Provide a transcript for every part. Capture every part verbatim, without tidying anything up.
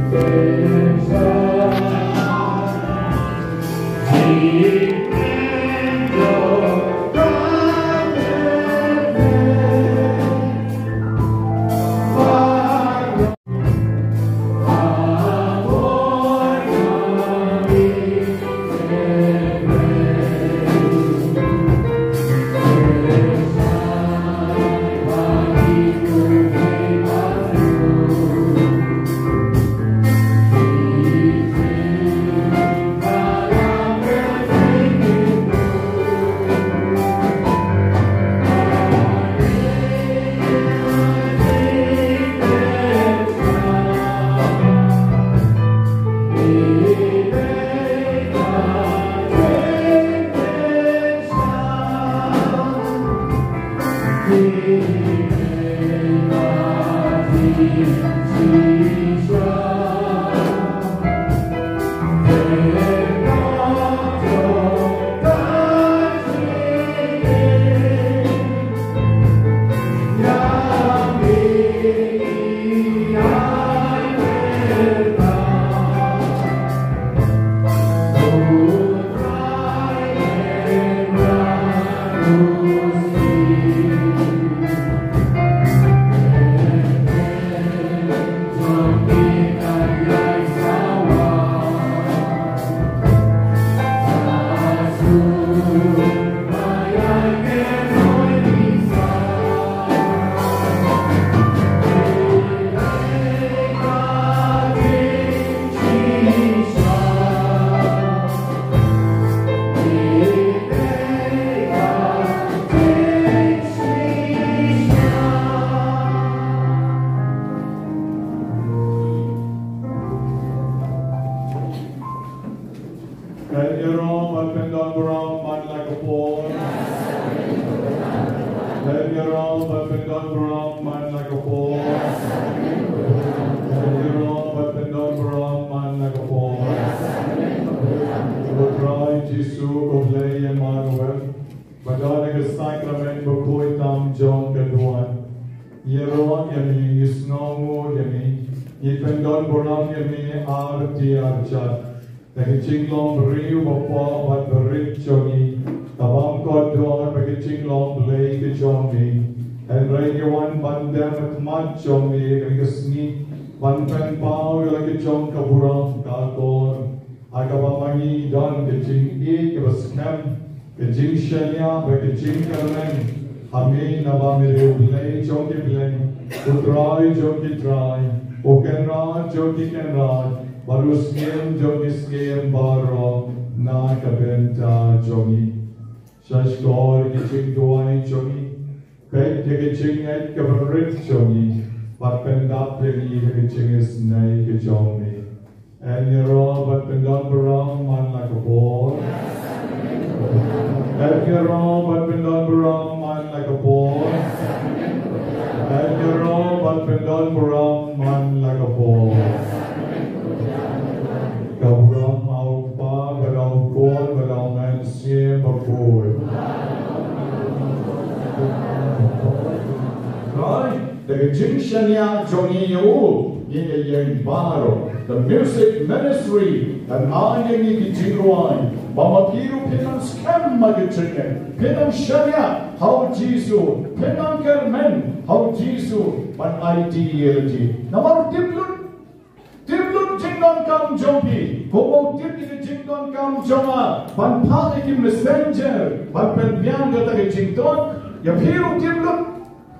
Kan ïaroh bad pyndonburom man la ka por. Kan ïaroh bad pyndonburom man la ka por. Kan ïaroh bad pyndonburom man la ka por. Ko Trai Jisu, ko Blei Immanuel, ba don ha ka sakramen bakhuid tam jong ka duwan. Ïaroh ïa ngi, ngi sngewnguh ïa ngi, ngi pyndonburom ïa ngi arti arjat. Da ka jinglong briew bapoh bad barit jong ngi, da bym kordor bad ka jinglong Blei ka jong ngi. Hynrei ngi wan ban dem ha khmat jong me ha kane ka sngi, ban pynpaw ïa la ka jong ka burom ka akor. Ha kaba ma ngi don ka jingïeit kaba skhem, ka jingshaniah bad ka jingkyrmen ha me, naba me dei U Blei jong ki blei, U Trai jong ki trai, U Kynrad jong ki kynrad, bad U Syiem jong ki syiem baroh na ka bynta jong ngi. Sha shkor ki jingduwai jong ngi, peit ïa ka jingngeit kaba rit jong ngi, bad pyndap ïa ngi ha ka jingisynei ka jong me. Yn ïaroh bad pyndonburom man la ka por. Yn ïaroh bad pyndonburom man la ka por. Yn ïaroh bad pyndonburom man la ka por. Ka burom ha U Kpa bad ha U Khun bad ha U Mynsiem Bakhuid. Right. Da ka jingshaniah jong ngi ïa u, ngi ïa ïeng baroh. The music ministry kan ai ïa ngi ki jingrwai. Ba ma phi ruh phin nang skhem ha ka jingngeit, phin nang shaniah ha U Jisu, phin nang kyrmen ha U Jisu ban aiti ïa lade. Namar tip lut, tip lut jingdonkam jong phi. Kumba u tip ïa ka jingdonkam jong nga ban phah ïa ki messenger ban pynbiang kata ka jingdonkam, ïa phi ruh tip lut.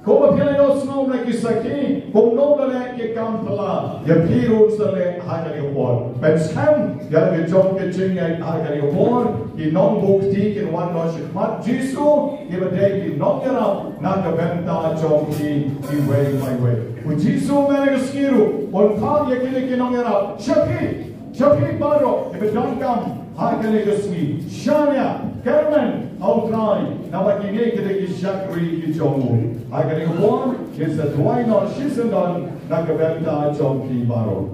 Kumba phi la ïohsngew na ki sakhi, kumno la leh ki kam phylla, ïa phi ruh sa leh ha kane ka por. Pynskhem ïa la ka jong ka jingngeit ha kane ka por. Ki nongbuh kti kin wan noh shakhmat Jisu, kiba dei ki nongïarap na ka bynta jong phi iwei pa iwei. U Jisu mynne ka sngi ruh un phah ïa kine ki nongïarap sha phi, sha phi baroh kiba donkam ha kane ka sngi. Shaniah, kyrmen ha U Trai, naba kine ki dei ki shakri ki jong u. Ha kane ka por ngin sa duwai noh shisyndon na ka bynta jong phi baroh.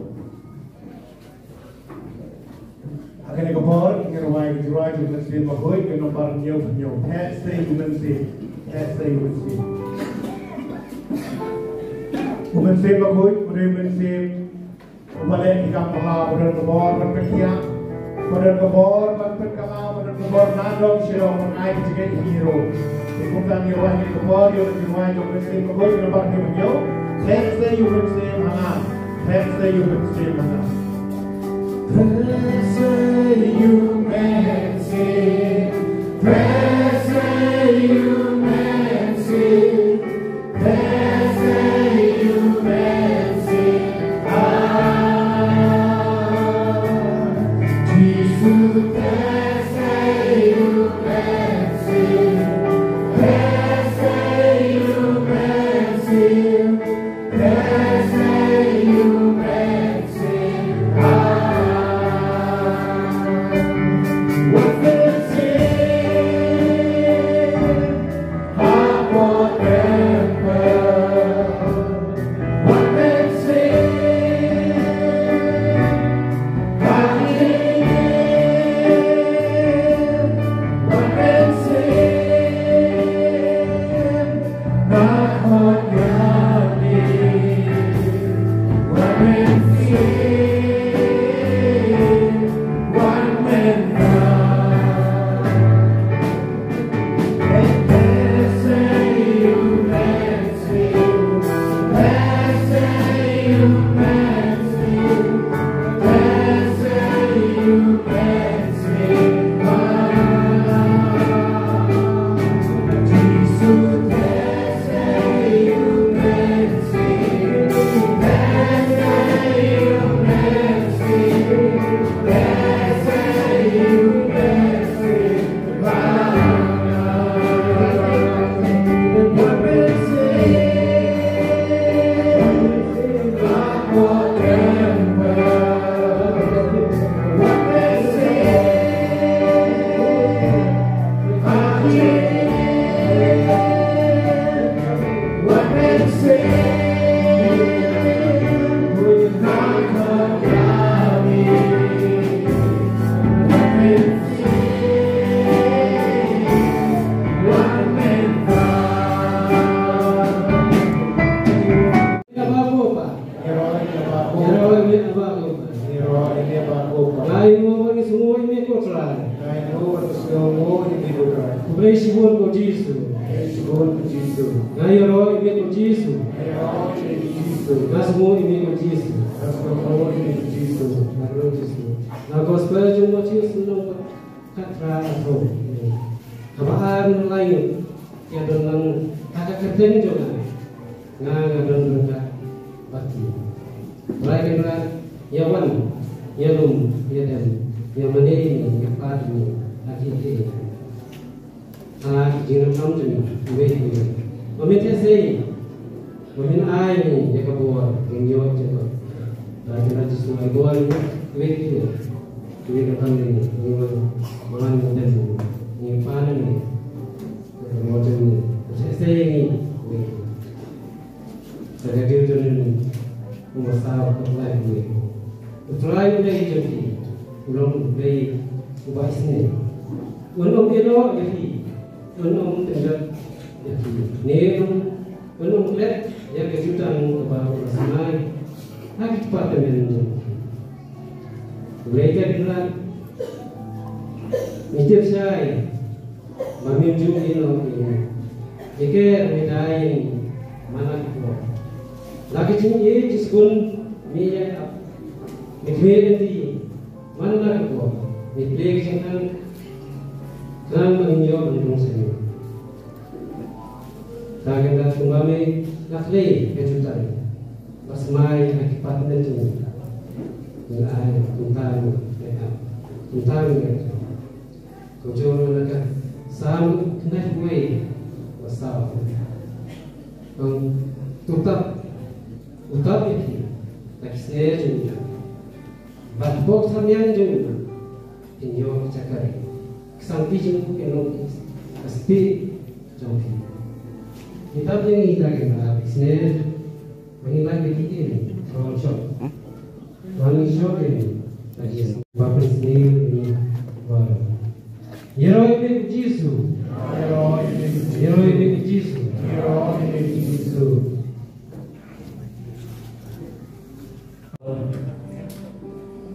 Ha kane ka por ngin rwai ka jingrwai jong U Mynsiem Bakhuid, ka nombar hynñiew hynñiew. Heh sei U Mynsiem, heh sei U Mynsiem. U Mynsiem Bakhuid u dei U Mynsiem Leh ki kam paw ba don ka bor ban pynkhiah, ba don ka bor ban pynkylla, ba don ka bor nadong shadong ban ai ka jingngeit ïa ki ruh. Te kumta ngi wan ïa ka bor ïa ka jingwan jong ka Mynsiem Bakhuid, namar ngi ban ïoh. Thep sa ïa u Mynsiem ha nga. Thep sa ïa u Mynsiem ha nga. Thep sa ïa u Mynsiem. Thep sa ïa u Mynsiem. Khublei shibun ko Jisu. Nga ïaroh ïa me ko Jisu. Nga sngew ïa me ko Jisu. Nga ïaroh Jisu. Na gospel jong Mathaios lynnong khatar arphew, kaba ar na lai ngut, ïa don lang ha ka kyrteng jong nga, nga nga don ryngkat bad ki. Trai Kynrad, ïa wan, ïa lum, ïa dem, ïa mane ïa pat ïa ha ki ki. Ha ki jingdonkam jong ngi, iwei pa iwei. Ba men theh sei, ba men ai ïa ka bor, ngin ïoh jingdonkam. Trai Kynrad Jisu ai bor ïa ngi, iwei pa iwei. Ngi donkam ïa ngi, ngi wan, wan dem, ngi pan ïa ngi. Ïa ka bor jong ngi, theh sei ïa ngi, iwei pa iwei. Sa ka dei jong ngi, u ba saw ka Blei uwei. U Trai Blei jong phi, u long u Blei uba isynei. Un ym ïehnoh ïa phi, un ym pynjot ïa phi. Ne un, un ym klet ïa ka jutang kaba u la smai ha ki kpa tymmen jong phi. U Blei ka dei, ngi tip shai. Ba men ju ïehnoh ïa ngi. Ïa ka, me dei ïa ngi man la ka por. La ka jingïeit jingshun me ïa ap. Me khmih lynti man la ka por. Me plie ka jingkyrkhu khnang ba ngin ïoh ban rung sha me. Trai Kynrad, kumba me la khlei ka jutang ba smai ha ki kpa tymmen jong ngi. Ngi ai kumta me ap. Kumta me ap. Kumjuh ruh na ka Salm khyndai phew wei, ba saw. Ong, to tap, to tap ïa phi da ki sner jong u. Bad hapoh ka thamliang jong u phin ïoh ka jaka ri. Ka santi jong u kan long ka stieh jong phi. Ngi tap ïa ngi da ka sner. Ba ngin lait ïa ki im, ba ngin shong. Ba ngin shong im, ba ngin shong. Ba ngin sniew im, ba ngin. Ïaroh ïa me ko Jisu. Ïaroh ïa me ko Jisu. Ïaroh ïa me ko Jisu.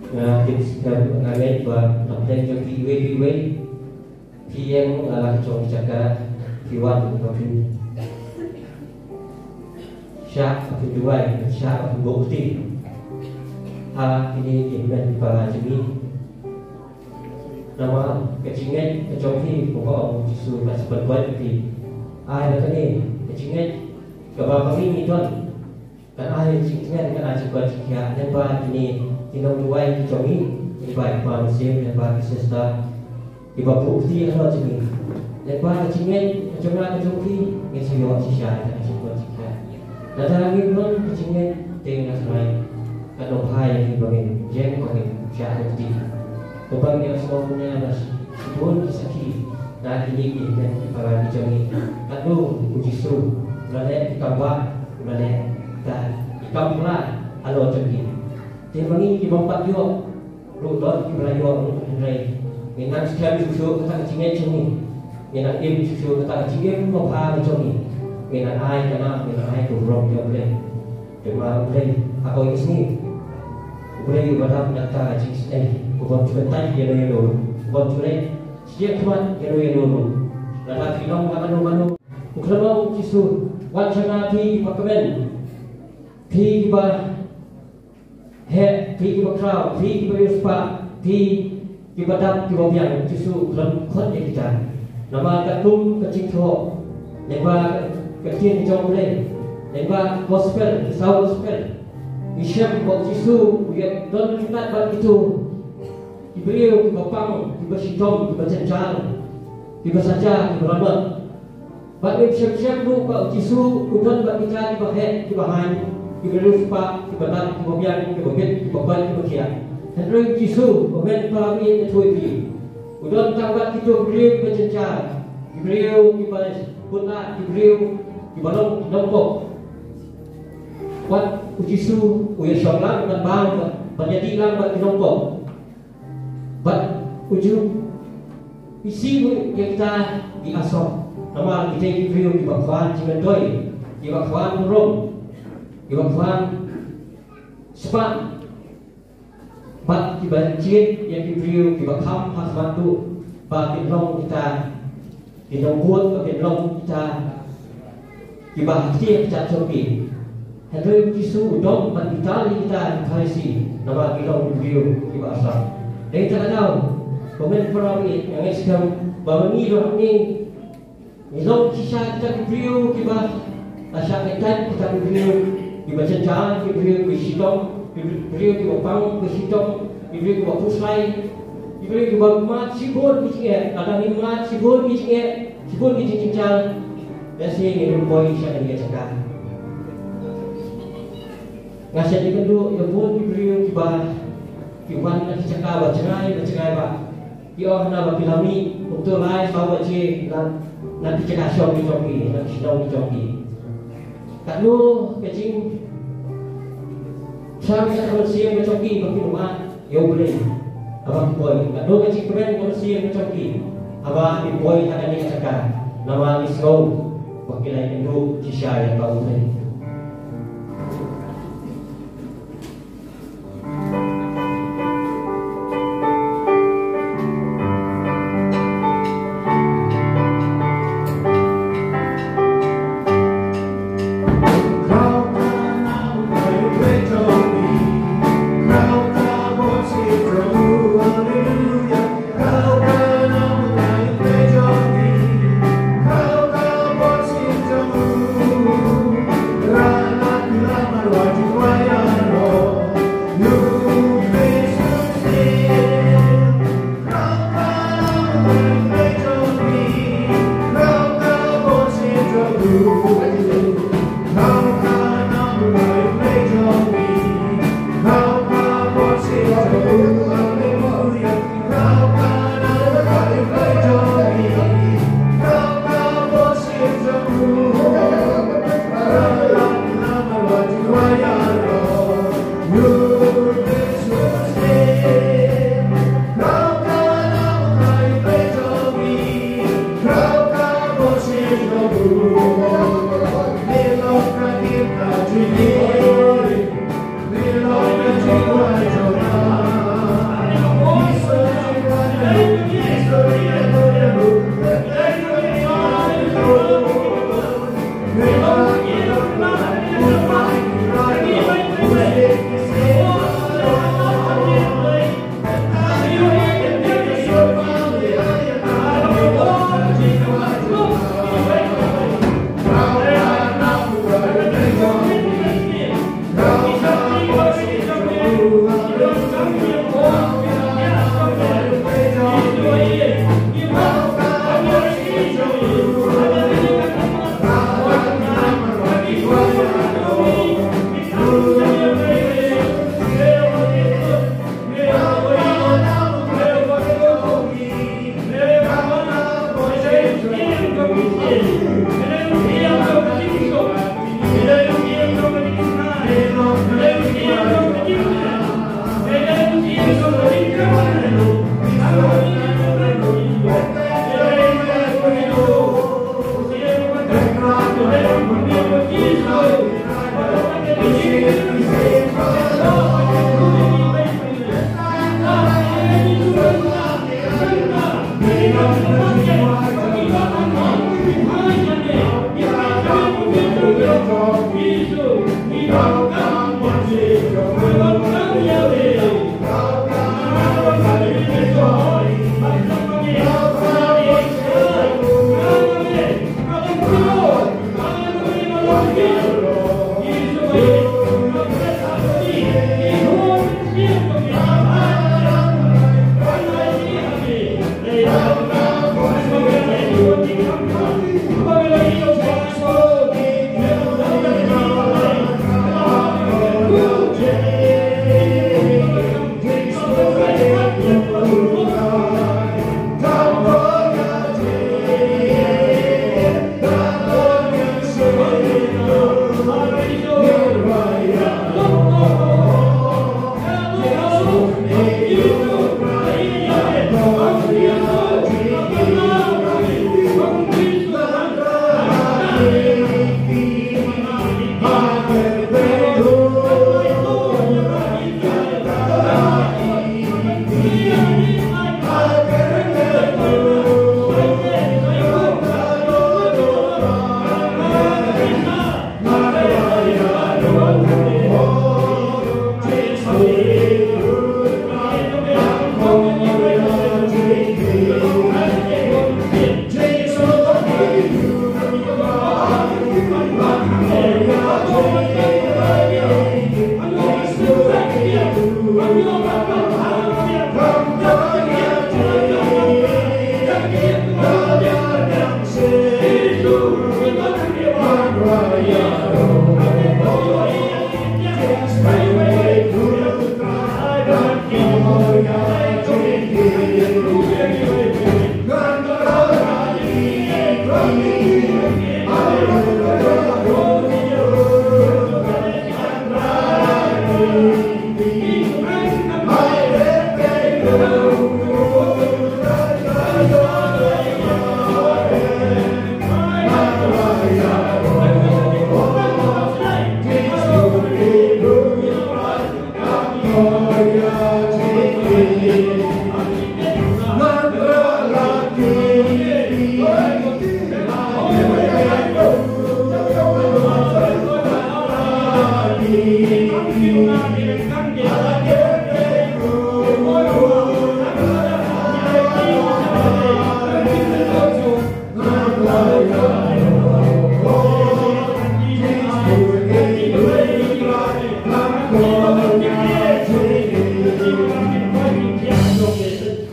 Nga tip skhem, nga ngeit ba na pdeng jong phi iwei pa iwei, phi ïeng na la ka jong ka jaka, phi wan ba phin shah ba phin duwai, shah ba phin buh kti ha kine ki hynmen ki para jong ngi. Namar ka jingngeit ka jong phi, kumba ong u Jisu, ka sa pynkoit ïa phi. Ai ba kane ka jingngeit kaba ma ngi ngi don, kan ai jingtngen, kan ai jingkoit jingkhiah lyngba kine ki nongduwai ki jong ngi, lyngba i kpa mynsiem, lyngba ki sister kiba buh kti halor jong ngi. Lyngba ka jingngeit ka jong nga ka jong phi, ngin sa ïoh shisha ïa ka jingkoit jingkhiah. Lada ngim don ka jingngeit, te nga tharai kan ym bha ïa ngi ba ngin ïeng, ba ngin shah buh kti. Kumba ngi ïohsngew mynne ba shibun ki sakhi na kine ki hynmen ki para ki jong ngi. Katno u Jisu u la leh ki kam bah, u la leh kita ki kam pla halor jong ki. Te ma ngi ki bym pat ïoh ruh, don kiba la ïoh ruh, hynrei ngin nang skhem shuh shuh kata ka jingngeit jong ngi. Ngin nang im shuh shuh kata ka jingim babha ka jong ngi. Ngin nang ai ka nam, ngin nang ai ka burom ïa U Blei. Te ma U Blei ha kawei ka sngi, U Blei uba dap na kata ka jingisynei, u bym ju kyntait ïano ïano, u bym ju leit shiliang khmat ïano ïano ruh. Lada phi long ha kano kano, u khlem ong u Jisu, wan sha nga phi kiba kmen, phi kiba heh, phi kiba khraw, phi kiba riewspah, phi kiba dap kiba biang, u Jisu u khlem khot ïa kita. Namar katkum ka jingthoh lyngba ka ktien ka jong U Blei, lyngba gospel, ki saw gospel, ngi shem ba u Jisu u ïadon ryngkat bad kito ki briew kiba pang, kiba shitom, kiba jynjar, kiba saja, kiba ranot. Bad ngim shem shem ruh ba u Jisu u don bad kita kiba heh, kiba haiñ, kiba riewspah, kiba dap, kiba biang, kiba bit, kiba koit, kiba khiah. Hynrei u Jisu, u mei para bangeit, ïathuh ïa phi, u don tang bad kito ki briew kiba jynjar, ki briew kiba kut lad, ki briew kiba long ki nongpop. Wat u Jisu u ïashong lang bad bang, bad ïadih lang bad ki nongpop. Bad u ju isih ruh ïa kita ki asong. Namar kita ki briew kiba kwah jingmyntoi, kiba kwah burom, kiba kwah spah, bad kiba jied ïa ki briew kiba kham ha khmat ruh, ba kin long kita ki nongbud, ba kin long kita kiba ha kti ha kjat jong ki. Hynrei u Jisu u dom bad u tali kita ki Pharisi, namar ki long ki briew kiba asong. Dei kata ka daw, ko mei para bangeit, nga ngeit skhem ba ma ngi ruh hangne ngi long shisha kita ki briew kiba la shah kyntait, kita ki briew kiba jynjar, ki briew kiba shitom, ki briew kiba pang, kiba shitom, ki briew kiba khuslai, ki briew kiba mad shibun ki jingeh. Lada ngi mad shibun ki jingeh, shibun ki jingjynjar, lehse ngin ym poi sha kane ka jaka. Nga shait ïakynduh ïa bun ki briew kiba ki wan na ki jaka ba jngai ba jngai, ba ki ong hana ba ki la mih kumto lai saw baje na, na ki jaka shong ki jong ki, na ki shnong ki jong ki. Katno ka jingthrang ka mynsiem ka jong ki ba kin wan ïa U Blei haba ki poi. Katno ka jingkmen ka mynsiem ka jong ki haba ki poi ha kane ka jaka, namar ki sngew ba ki la ïakynduh shisha ïa U Blei.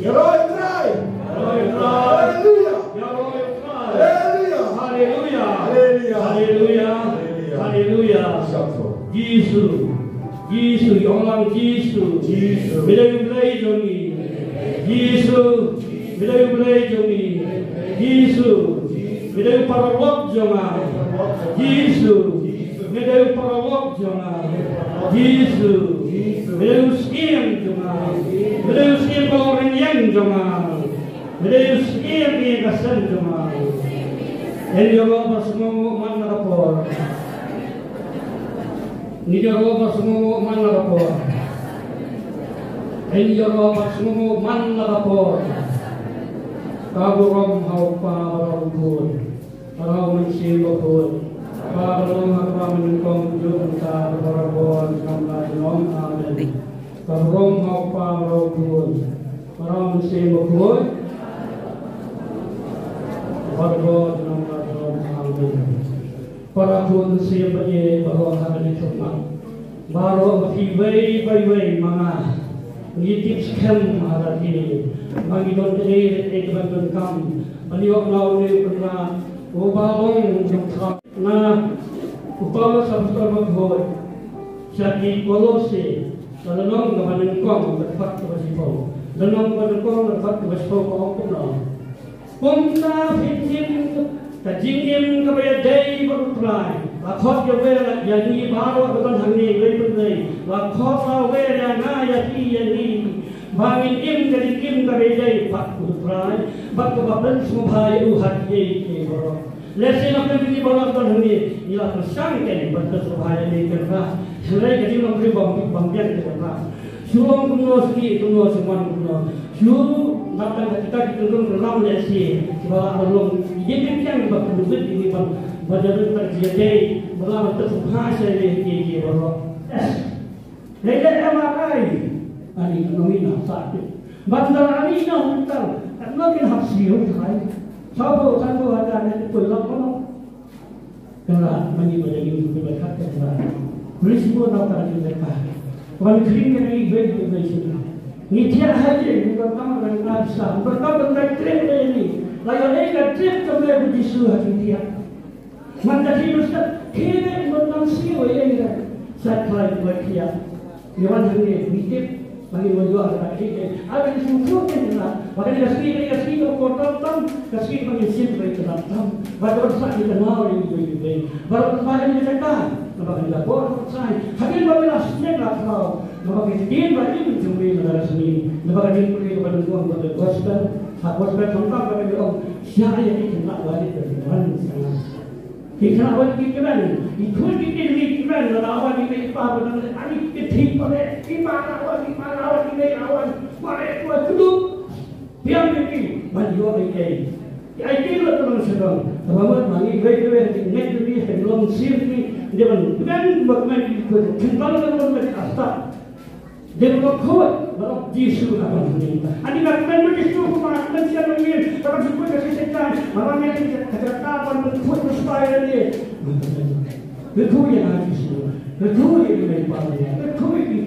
Ïaroh ïa U Trai. Haleluya. Haleluya. Haleluya. Haleluya. Haleluya. Haleluya. Jisu. Jisu, ïa u lang Jisu. Jisu. Me dei U Blei jong ngi. Jisu. Me dei U Blei jong ngi. Jisu. Me dei u paralok jong nga. Jisu. Me dei u paralok jong nga. Jisu. Me dei u syiem jong nga. Me dei u syiem ba long rynïeng jong nga. Me dei u syiem ïa ka sem jong nga. Ngin ïaroh bad sngewnguh man la ka por. Ngin ïaroh bad sngewnguh man la ka por. Ngin ïaroh bad sngewnguh man la ka por. Ka burom ha U Kpa bad ha U Khun bad ha U Mynsiem Bakhuid. Kaba long ha kaba mynnyngkong, mynta bad barabor, junom la junom. Amen. Ka burom ha U Kpa bad ha U Khun bad ha U Mynsiem Bakhuid. Barabor, junom la junom. Amen. Para khun siem bad ïeit baroh ha kane ka khmat. Baroh ma phi iwei pa iwei ma nga ngi tip skhem ha lade ba ngi don kaei kaei kaban donkam ban ïoh na une u Kynrad uba long Nongthaw. Na u Paulus apostol ba khuid sha ki Kolose, ka lynnong kaba nyngkong ka dkhot kaba shiphew. Lynnong kaba nyngkong ka dkhot kaba shiphew ka ong kumno: Kumta phin im ka jingim kaba ïadei bad U Trai. La khot ïa u, ïa ngi baroh ba don hangne, iwei pa iwei. La khot la u, ïa nga, ïa phi, ïa ngi, ba ngin im ka jingim kaba ïadei bad U Trai bad kaba pynsngewbha ïa u ha kiei kiei baroh. Lehse na pdeng ngi baroh ba don hangne ngi la pyrshang kein ban pynsngewbha ïa kane ka Kynrad. Hynrei ka jinglong briew bym, bym biang ka Kynrad. Shu ong kumno, shu ïeh kumno, shu mon kumno. Shu nap tang ka kita ki kynrung kynram lehse kiba lah ban long ïing ki kiang kiba kynduh bit ki ban, ban ïarung tang ki ïadei ba lah ban pynsngewbha ïa kiei kiei baroh. Lei lei M R I. Ani ka nongmihna sa phi. Ban da ani na hospital. Ka nongmihna hap siew thai. Sabo sabo ada ne pun lok kono. Kala mani ba dei ïa u ba khat ka kala. Beri sibun na ka dei ka. Wan kring ka dei ba dei ba sibun. Ngi thiah ha ïing, ngi donkam ban ngam sa, ngi donkam ban ngam treh ba ïa ngi. La ïoh ei ka treh ka me ba Jisu ha ki thiah. Man ka dei ba sa, ki ne ngi donkam siew ïa ngi. Sa khlaiñ ba thiah. Ïa wan hangne ngi tip ba ngin wan ïoh ha ka dei. Ai ba ngin sngewthuh ïa ka. Ba ka dei ka sngi, ka dei ka sngi kaba kordor tam, ka sngi ba ngin shim ba ïa ka tam. Ba ka ban sah ïa ka nau ïa ngi ba ïa ngi. Ba ka ban sah ïa ka tam. Ba ka dei ka por ka ban sah. Hadien ba la snem la khraw. Ba ka dei ka dien ba im jong ngi na ka sngi. Ba ka dei ka dei ka ban wan ba ka gospel. Ha gospel tam tam ba ka dei ong. Sha ïa ki khynnah ba dei ka dei wan sah. Ki khynnah wan ki kmen, ki khun ki kmen, ki kmen, la wan ki mei pa ba nang ani ki thik pa le, ki pa la wan, ki pa la wan, ki mei la wan, pa le pa tu. Biang ki ki, ban ïoh ki kei. Ki ai ki la tu nang sedang. Tama mat ma ngi wei wei ki ngai ki ngai long sim ki, dia ban kmen ba kmen ki khun, kmen ba kmen ki asta. Dei ba khuid, ba Jisu na ban hynrei. Ani ba kmen ba Jisu kumba kmen sian ba ngin, ba ka shu khuid ka shisha kan, ba ngin ka ka ka ban khuid ba spai ïa ni. Ka khuid ïa Jisu. Ka khuid ïa ni ba ni. Ka khuid ïa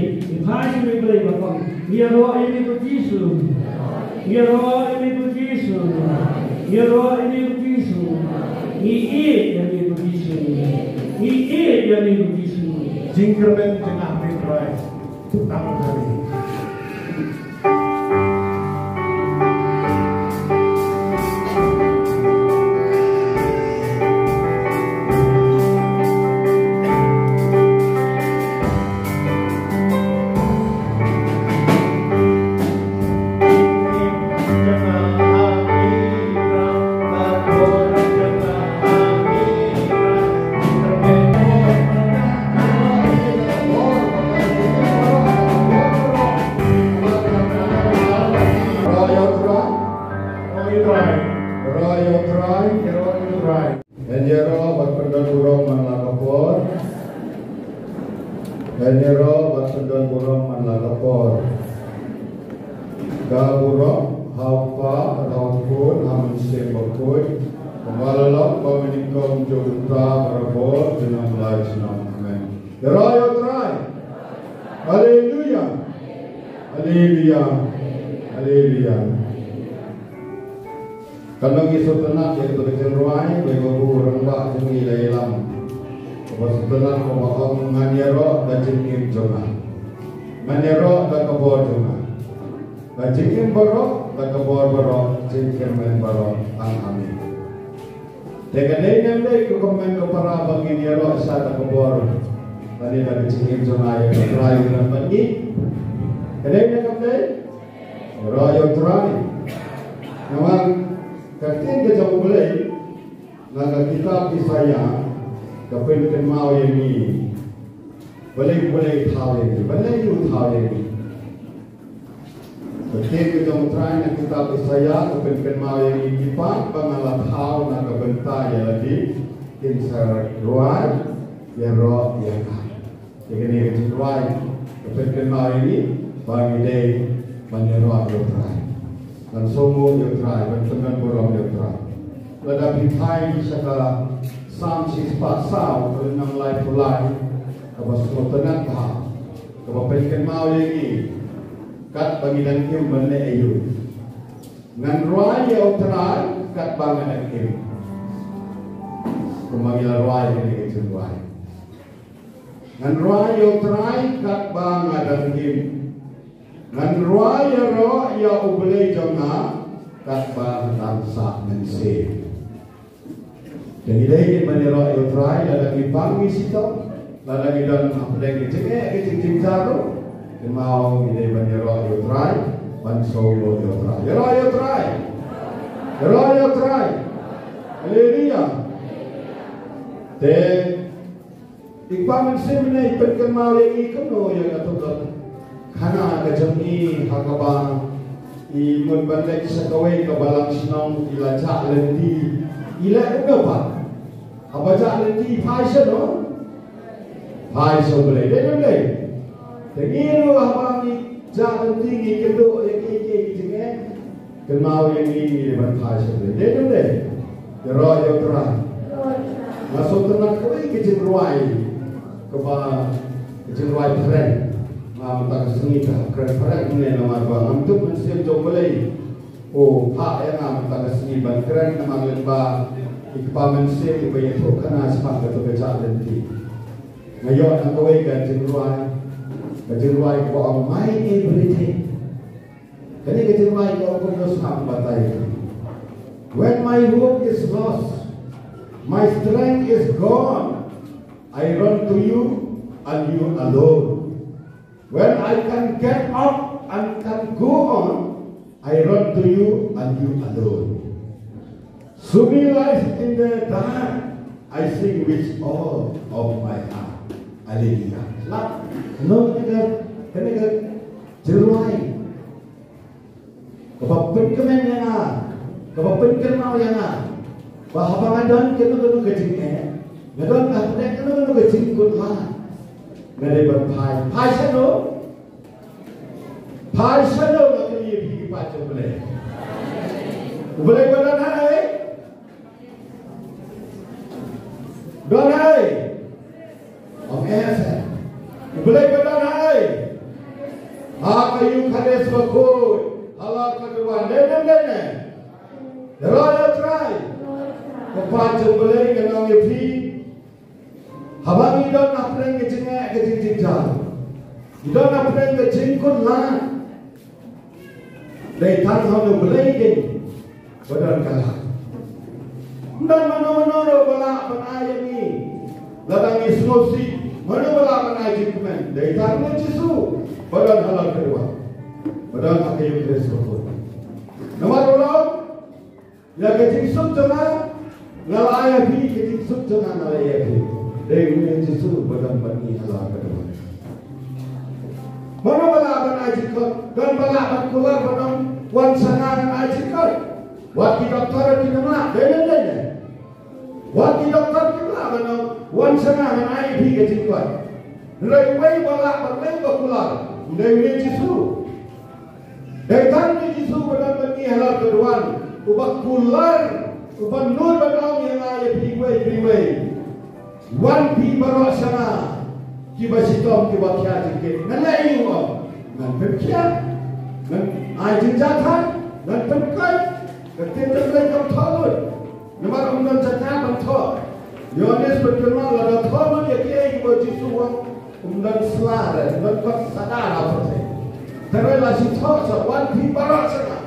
ïeit. Ngi phai sha me Blei ba pang. Ngi ïaroh ïa me ko Jisu. Ngi ïaroh ïa me ko Jisu. Ngi ïaroh ïa me ko Jisu. Ngi ïeit ïa me ko Jisu. Ngi ïeit ïa me ko Jisu. Jingkyrmen jong nga ha me Trai. Tang kali. Ngan ïaroh bad pyndon burom man la ka por. Ngan ïaroh bad pyndon burom man la ka por. Ka burom ha u Kpa, ha u Khun, ha u Mynsiem Bakhuid. Kumba la long, kumba mynnyngkong, junom mynta, barabor, junom la junom. Amen. Ïaroh ïa u Trai. Haleluya. Haleluya. Haleluya. Kan long ngi sngewtynnat ïa kata ka jingrwai ba ïa u rangbah jong ngi la ïalam. Kaba sngewtynnat kaba ong, ngan ïaroh da jingim jong nga. Ngan ïaroh da ka bor jong nga. Da jingim baroh, da ka bor baroh, jingkyrmen baroh, tang ha me. Te ka dei ne em dei ka kyrmen ka para ba ngin ïaroh sa da ka bor. Lane da ka jingim jong nga ïa ka Trai u don bad ngi. Ka dei ne em dei? Ïaroh ïa u Trai. Namar ka ktien ka jong U Blei na ka kitab Isaïah ka pynkynmaw ïa ngi. Balei, balei thaw ïa ngi? Balei u thaw ïa ngi? Ka ktien ka jong U Trai na kitab Isaïah ka pynkynmaw ïa ngi, ki paid ba nga la thaw na ka bynta ïa lade. Kin sa rwai ïaroh ïa nga. Ïa kane ka jingrwai ka pynkynmaw ïa ngi ba ngi dei ban ïaroh ïa U Trai. Ban sngewnguh ïa U Trai, ban pyndonkam burom ïa U Trai. Lada phi phai sha ka Salm shispah saw, ka lynnong laiphew lai, kaba sngewtynnat bha, kaba pynkynmaw ïa ngi katba ngi dang im ban leh aïu. Ngan rwai ïa U Trai katba nga dang im. Kumba ngi la rwai ïa kane ka jingrwai. Ngan rwai ïa U Trai katba nga dang im. Ngan rwai ïaroh ïa U Blei jong nga katba nga dang sah mynsiem. Te ngi dei ban ïaroh ïa U Trai lada ngi pang ngi shitom, lada ngi don hapdeng ka jingeh ka jingjynjar ruh. Kynmaw ngi dei ban ïaroh ïa U Trai, ban sngewnguh ïa U Trai. Ïaroh ïa U Trai. Ïaroh ïa U Trai. Haleluya. Te I Kpa Mynsiem mynne i pynkynmaw ïa ngi kumno ïa ka tukar khana ka jong i ha kaba i mut ban leit sha kawei ka balang shnong i la jah lynti. I leh kumno pat? Haba jah lynti i phai shano? Phai sha U Blei. Dei ne em dei? Te ngi ruh haba ngi jah lynti ngi kynduh ïa kiei kiei ki jingeh. Kynmaw ïa ngi ngi ban phai sha U Blei. Dei ne em dei? Ïaroh ïa U Trai. Nga sngewtynnat kawei ka jingrwai kaba ka jingrwai phareng. Nga mynta ka sngi ka phareng phareng ne namar ba ngam tip mynsiem jong U Blei. U phah ïa nga mynta ka sngi ban kren namar lem ba i Kpa Mynsiem iba ïathuh khana shaphang kato ka jah lynti. Nga ïoh na kawei ka jingrwai, ka jingrwai kaba ong My Everything. Kane ka jingrwai ka ong kumno, sngap batai. When my hope is lost, my strength is gone, I run to you and you alone. When I can't get up and can't go on, I run to you and you alone. Show me light in the dark, I sing with all of my heart. Hallelujah. Lah, no, kane ka, kane ka jingrwai kaba pynkmen ïa nga, kaba pynkynmaw ïa nga ba haba nga don kano kano ka jingeh, nga don ka hapdeng kano kano ka jingkut lad, nga dei ban phai. Phai shano? Phai shano, nga kylli ïa phi ki paid jong U Blei? U Blei ba don ha ei? Don ha ei? Ong eh, U Blei ba don ha ei? Ha ka Ïukharist bakhuid, ha la ka Kynrad. Dei ne em dei ne? Ïaroh ïa U Trai. Ko paid jong U Blei, ngan ong ïa phi, haba ngi don hapdeng ka jingeh ka jingjynjar, ngi don hapdeng ka jingkut lad, dei tang ha U Blei keiñ ba don ka lad. Ym don mano mano ruh ba lah ban ai ïa ngi. Lada ngi sngewsih, mano ba lah ban ai jingkmen? Dei tang U Jisu ba don ha la ka Kynrad, ba don ha ka Ïukharist bakhuid. Namar u la ong, ïa ka jingsuk jong nga nga la ai ïa phi, ka jingsuk jong nga nga la ai ïa phi. Dei une U Jisu ba don bad ngi ha la ka Kynrad. Mano ba lah ban ai jingkot? Don ba lah ban kular ban ong, wan sha nga ngan ai jingkot. Wat ki doktor kim lah. Dei ne em dei ne? Wat ki doktor kim lah ban ong, wan sha nga ngan ai ïa phi ka jingkot. Hynrei uwei ba lah ban leh ba kular, u dei une U Jisu. Dei tang U Jisu ba don bad ngi ha la ka Kynrad, uba kular, uba nud ban ong ïa nga ïa phi iwei pa iwei. Wan phi baroh sha nga, kiba shitom kiba khia jingkit. Ngan leh aïu? Ngan pynkhiah, ngan ai jingjahthait, ngan pynkoit. Ka ktien jong U Blei kam thoh lut. Namar ym don jaka ban thoh. Ïoannis Baptist lada thoh lut ïa kiei kiba U Jisu u ong, ym don sla re, ym don kot sdang ha pyrthei. Te hynrei la shu thoh sha, wan phi baroh sha nga,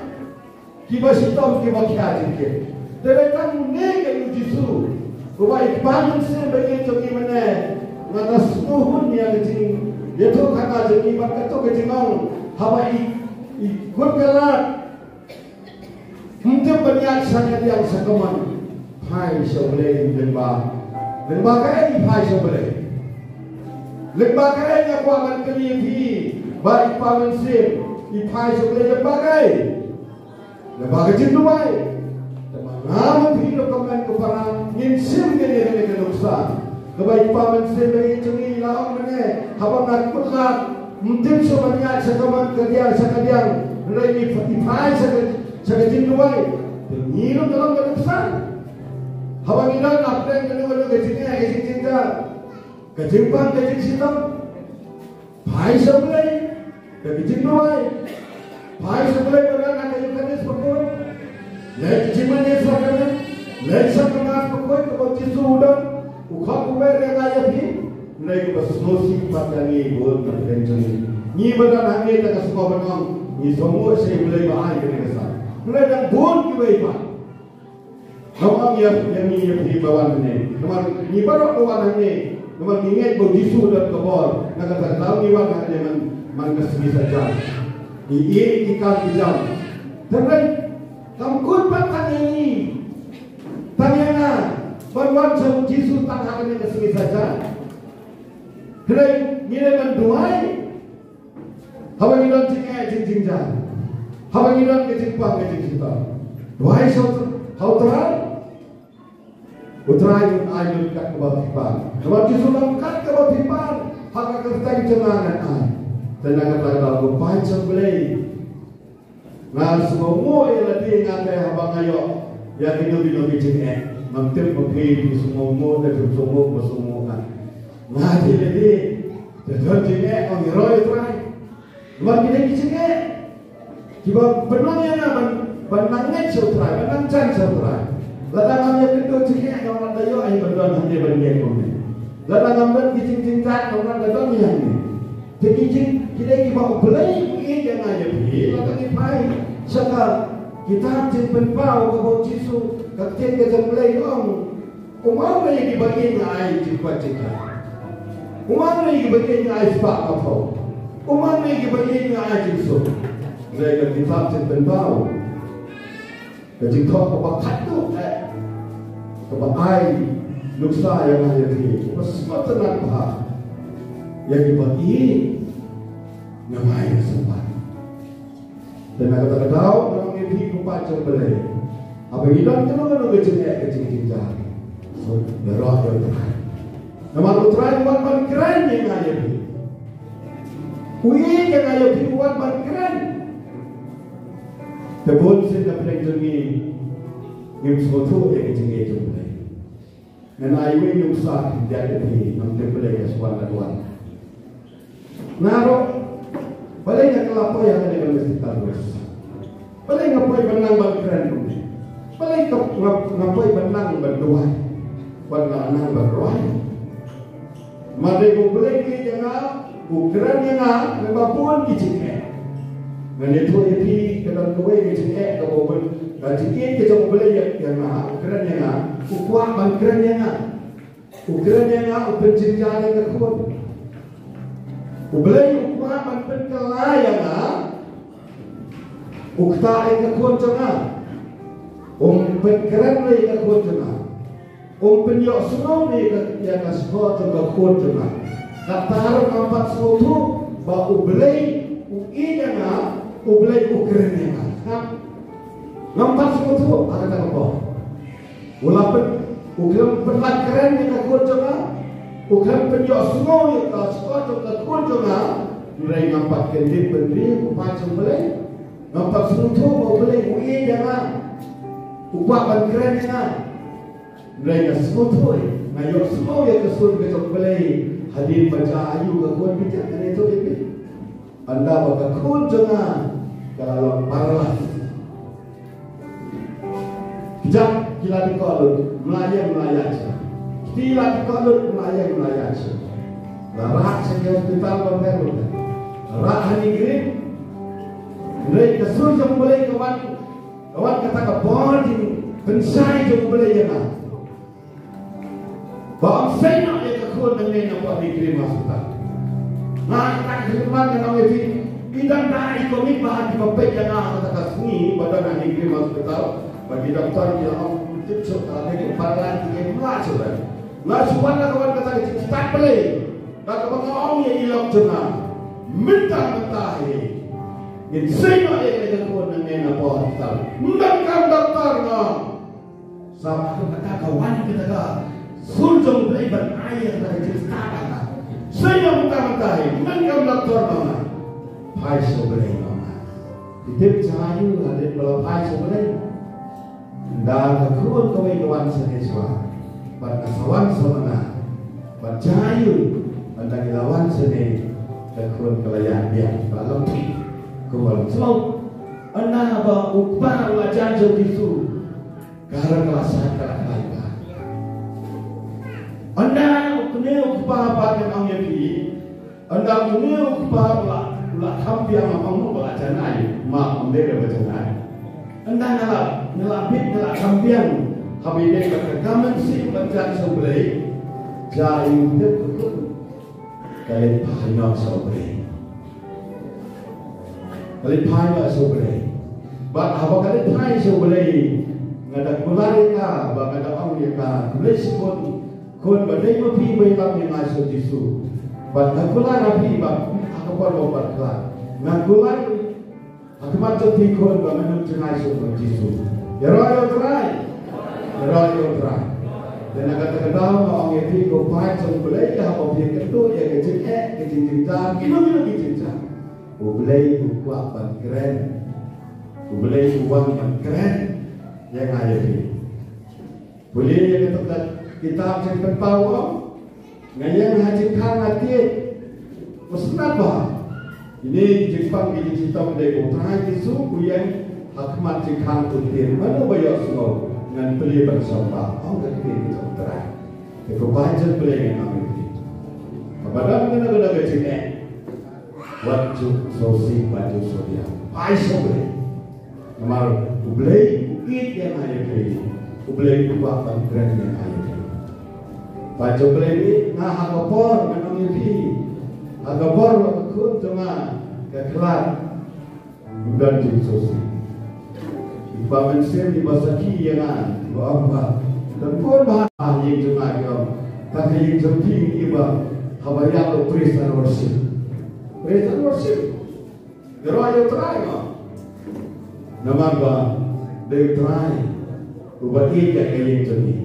kiba shitom kiba khia jingkit. Te dei tang une keiñ U Jisu uba i Kpa Mynsiem ba ïeit jong ngi mynne, nga da sngewhun ïa ka jingïathuhkhana jong ngi bad kato ka jingong haba i, i kut ka lad. Ym tip ban ïaid sha ka liang sha ka mon. Phai sha U Blei lyngba, lyngba kaei i phai sha U Blei? Lyngba kaei nga kwah ban kylli ïa phi ba i Kpa Mynsiem i phai sha U Blei lyngba kaei? Lyngba ka jingduwai. Te man Nga ma phi ruh kum ka para ngin shim ïa kane ka nuksa. Kaba i kpa mynsiem ba ïeit jong ngi i la ong mynne, haba nga kut lad, ym tip shuh ban ïaid sha kamon ka diang sha ka diang, hynrei ngi pha-, i phai sha ka, sha ka jingduwai. Te ngi ruh ka long ka nuksa. Haba ngi don hapdeng kano kano ka jingeh ka jingjynjar, ka jingpang ka jingshitom, phai sha U Blei da ka jingduwai. Phai sha U Blei ba don ha ka Ïukharist bakhuid. Leit ka jingmane sakramen, leit sha ka Mass bakhuid kaba u Jisu u don, u khot u wer ïa nga ïa phi. Hynrei kaba sngewsih pat ïa ngi bun na pdeng jong ngi, ngi ba don hangne, tang ka sngewbha ban ong ngi sngewbha sha U Blei ba ai kane ka sa. Hynrei dang bun kiwei pat. Nga ong ïa, ïa ngi, ïa phi ba wan hangne. Namar ngi baroh ba wan hangne, namar ngi ngeit ba u Jisu u don ka bor. Na kata ka daw ngi wan hangne man, man ka sngi Saitjaiñ. Ngi ïeit, ngi kam, ngi jam. Tang hynrei kam kut pat tang ïa ngi, tang ïa nga ban wan sha u Jisu tang ha kane ka sngi Saitjaiñ. Hynrei ngi dei ban duwai. Haba ngi don jingeh jingjynjar, haba ngi don ka jingpang ka jingshitom, duwai sha U Trai. U Trai un ai lut kat kaba phi pan. Namar Jisu u ong kat kaba phi pan ha ka kyrteng jong nga ngan ai. Te na kata ka daw ko paid jong U Blei, nga sngewnguh ïa lade nga te haba nga ïoh ïa kino kino ki jingeh. Ngam tip ma phi, phi sngewnguh ne phim sngewnguh, ba sngewnguh nga. Nga te lade te don jingeh, nga ïaroh ïa U Trai. Namar ki dei ki jingeh kiba pynlong ïa nga ban, ban nang ngeit sha U Trai, ban nang jan sha U Trai. Lada ngam ïakynduh jingeh, ngam lah da ïoh aïu ban don hangne ban ngeit kumne. Lada ngam don ki jingjynjar, ngam lah da don ïa hangne. Te ki jing, ki dei kiba U Blei u ïeit ïa nga ïa phi. Lada ngi phai sha ka kitab Jingpynpaw kaba u Jisu, ka ktien ka jong U Blei u ong, um ong ïa kiba ïeit nga ai jingkoit jingkhiah. Um ong ïa kiba ïeit nga ai spah ka phew. Um ong ïa kiba ïeit nga ai jingsuk. Hynrei ka kitab Jingpynpaw, ka jingthoh kaba khatduh eh, kaba ai nuksa ïa nga ïa phi, kaba sngewtynnat bha. Ïa kiba ïeit ngam ai ïa ka symbai. Te na kata ka daw nga ong ïa phi ko paid jong U Blei, haba ngi don kano kano ka jingeh ka jingjynjar, so ïaroh ïa U Trai. Namar U Trai u wan ban kren ïa nga ïa phi. U ïeit ïa nga ïa phi, u wan ban kren. Te bun sien na pdeng jong ngi ngim sngewthuh ïa ka jingïeit jong U Blei. Ngan ai iwei i nuksa khyndiat ïa phi, ngam tip balei ka shu wan la ka wan. Nga ruh, balei nga kylla poi ha kane ka Mister Tyrus? Balei nga poi ban nang ban kren kumne? Balei ka, nga, nga poi ban nang ban duwai, ban nang, nang ban rwai? Namar dei ba U Blei u ïeit ïa nga, u kren ïa nga lyngba bun ki jingeh. Ngan ïathuh ïa phi, ka don kawei ka jingeh kaba u, ka jingïeit ka jong U Blei ïa, ïa nga, u kren ïa nga, u kwah ban kren ïa nga. U kren ïa nga, u pynjynjar ïa ka khun. U Blei u kwah ban pynkylla ïa nga, u ktah ïa ka khun jong nga. Um pynkren ïa ka khun jong nga. Um pynïohsngew ïa ka, ïa ka shkor jong ka khun jong nga. Kata ruh ngam pat sngewthuh ba U Blei u ïeit ïa nga, U Blei u kren ïa nga. Ngam, ngam pat sngewthuh ha kata ka por. U la pyn, u khlem pynlait kren ïa ka khun jong nga. U khlem pynïohsngew ïa ka shkor jong ka khun jong nga. Hynrei ngam pat kyndit bynriew ko paid jong U Blei. Ngam pat sngewthuh ba U Blei u ïeit ïa nga. U kwah ban kren ïa nga. Hynrei nga sngewthuh, nga ïohsngew ïa ka sur ka jong U Blei hadien ba jia aïu ka khun, phi tip, nga ïathuh ïa phi. Ynda ba ka khun jong nga ka la long paralysis. Kjat ki la dkoh lut, mla ïeng mla ïaid shuh. Kti la dkoh lut, mla ïeng mla ïaid shuh. La rah sha ki hospital bapher bapher. La rah ha NEIGRIHMS. Hynrei ka sur jong U Blei ka wan, ka wan kata ka bor jingpynshai jong U Blei ïa nga. Ba ym sei noh ïa ka khun nangne na NEIGRIHMS Hospital. Nga, nga khlem wan ngan ong ïa phi, i dang da i komit ba ha kiba peit ïa nga ha kata ka sngi ba don ha NEIGRIHMS Hospital, ba ki doktor ki la ong tip shuh ka dei ka paralysis, ki mla shuh. Nga shu wan la ka wan kata ka jingstad Blei. Da kaba nga ong ïa i lok jong nga, mynta mynta hi ngin sei noh ïa ka khun nangne na Paw Hospital. Ym donkam doktor, nga ong. Sa ka kata ka wan kata ka sur jong U Blei ban ai ïa kata ka jingstad ha nga. Sngewbha mynta mynta hi, man kam la tor ma nga. Phai sha U Blei ma nga. Ki tip cha ïa u hadien ba la phai sha U Blei. Ynda ka khun kawei ka wan sha Yeshua. Bad ka sa wan sha ma nga. Bad cha ïa u, ynda ki la wan sha ne, ka khun ka la ïaid biang, ka la lynti. Kumba la sngewthuh. Ynda ba u kpa u la jan jong u Jisu. Ka la ka la sat ka la khlaiñ bha. Ynda une u kpa pat ngan ong ïa phi. Ynda une u kpa u la, u la kham biang, ong ba la janai, ma ong dei ba janai. Ynda nga la, nga la bit, nga la kham biang. Haba ïadei bad ka mynsiem ban jan sha U Blei. Jia ïa u tip ka khun. Ka leit phai noh sha U Blei. Ka leit phai noh sha U Blei. Bad haba ka leit phai sha U Blei, nga da kular ïa ka, bad nga da ong ïa ka, khublei shibun, khun, ba dei ma phi ba ïalam ïa nga sha u Jisu. Bad nga kular ha phi, bad ha ka por ba phi khlad. Nga kular ha khmat jong phi khun ba ngan ym jngai shuh bad Jisu. Ïaroh ïa U Trai. Ïaroh ïa U Trai. Te na kata ka daw nga ong ïa phi ko paid jong U Blei, haba phi kynduh ïa ka jingeh, ka jingjynjar, kino kino ki jingjynjar, U Blei u kwah ban kren. U Blei u wan ban kren ïa nga ïa phi. Pule ïa kata ka kitab Jingpynpaw, nga ïeng ha jingkhang nga tied. Nga sngap ba ine ki jingpang ki jingshitom de, ko Trai Jisu u ïeng ha khmat jingkhang u tied. Mano ba ïohsngew? Ngan plie ban shong bha, ong ka ktien ka jong U Trai. Te ko paid jong U Blei, ngan ong ïa phi, haba don kano kano ka jingeh, wat ju sngewsih, wat ju sngewdiaw. Phai sha U Blei. Namar U Blei u ïeit ïa nga ïa phi. U Blei u kwah ban kren ïa nga ïa phi. Paid jong U Blei, nga ha ka por, ngan ong ïa phi, ha ka por ba ka khun jong nga ka khlad, ym don jingsngewsih. I kpa mynsiem iba sakhi ïa nga, iba ong ba don bun ba ha ïing jong nga ki ong, tang ha ïing jong phi, iba haba ïa ka praise and worship. Praise and worship. Ïaroh ïa U Trai mo. Namar ba dei U Trai uba ïeit ïa ka ïing jong ngi.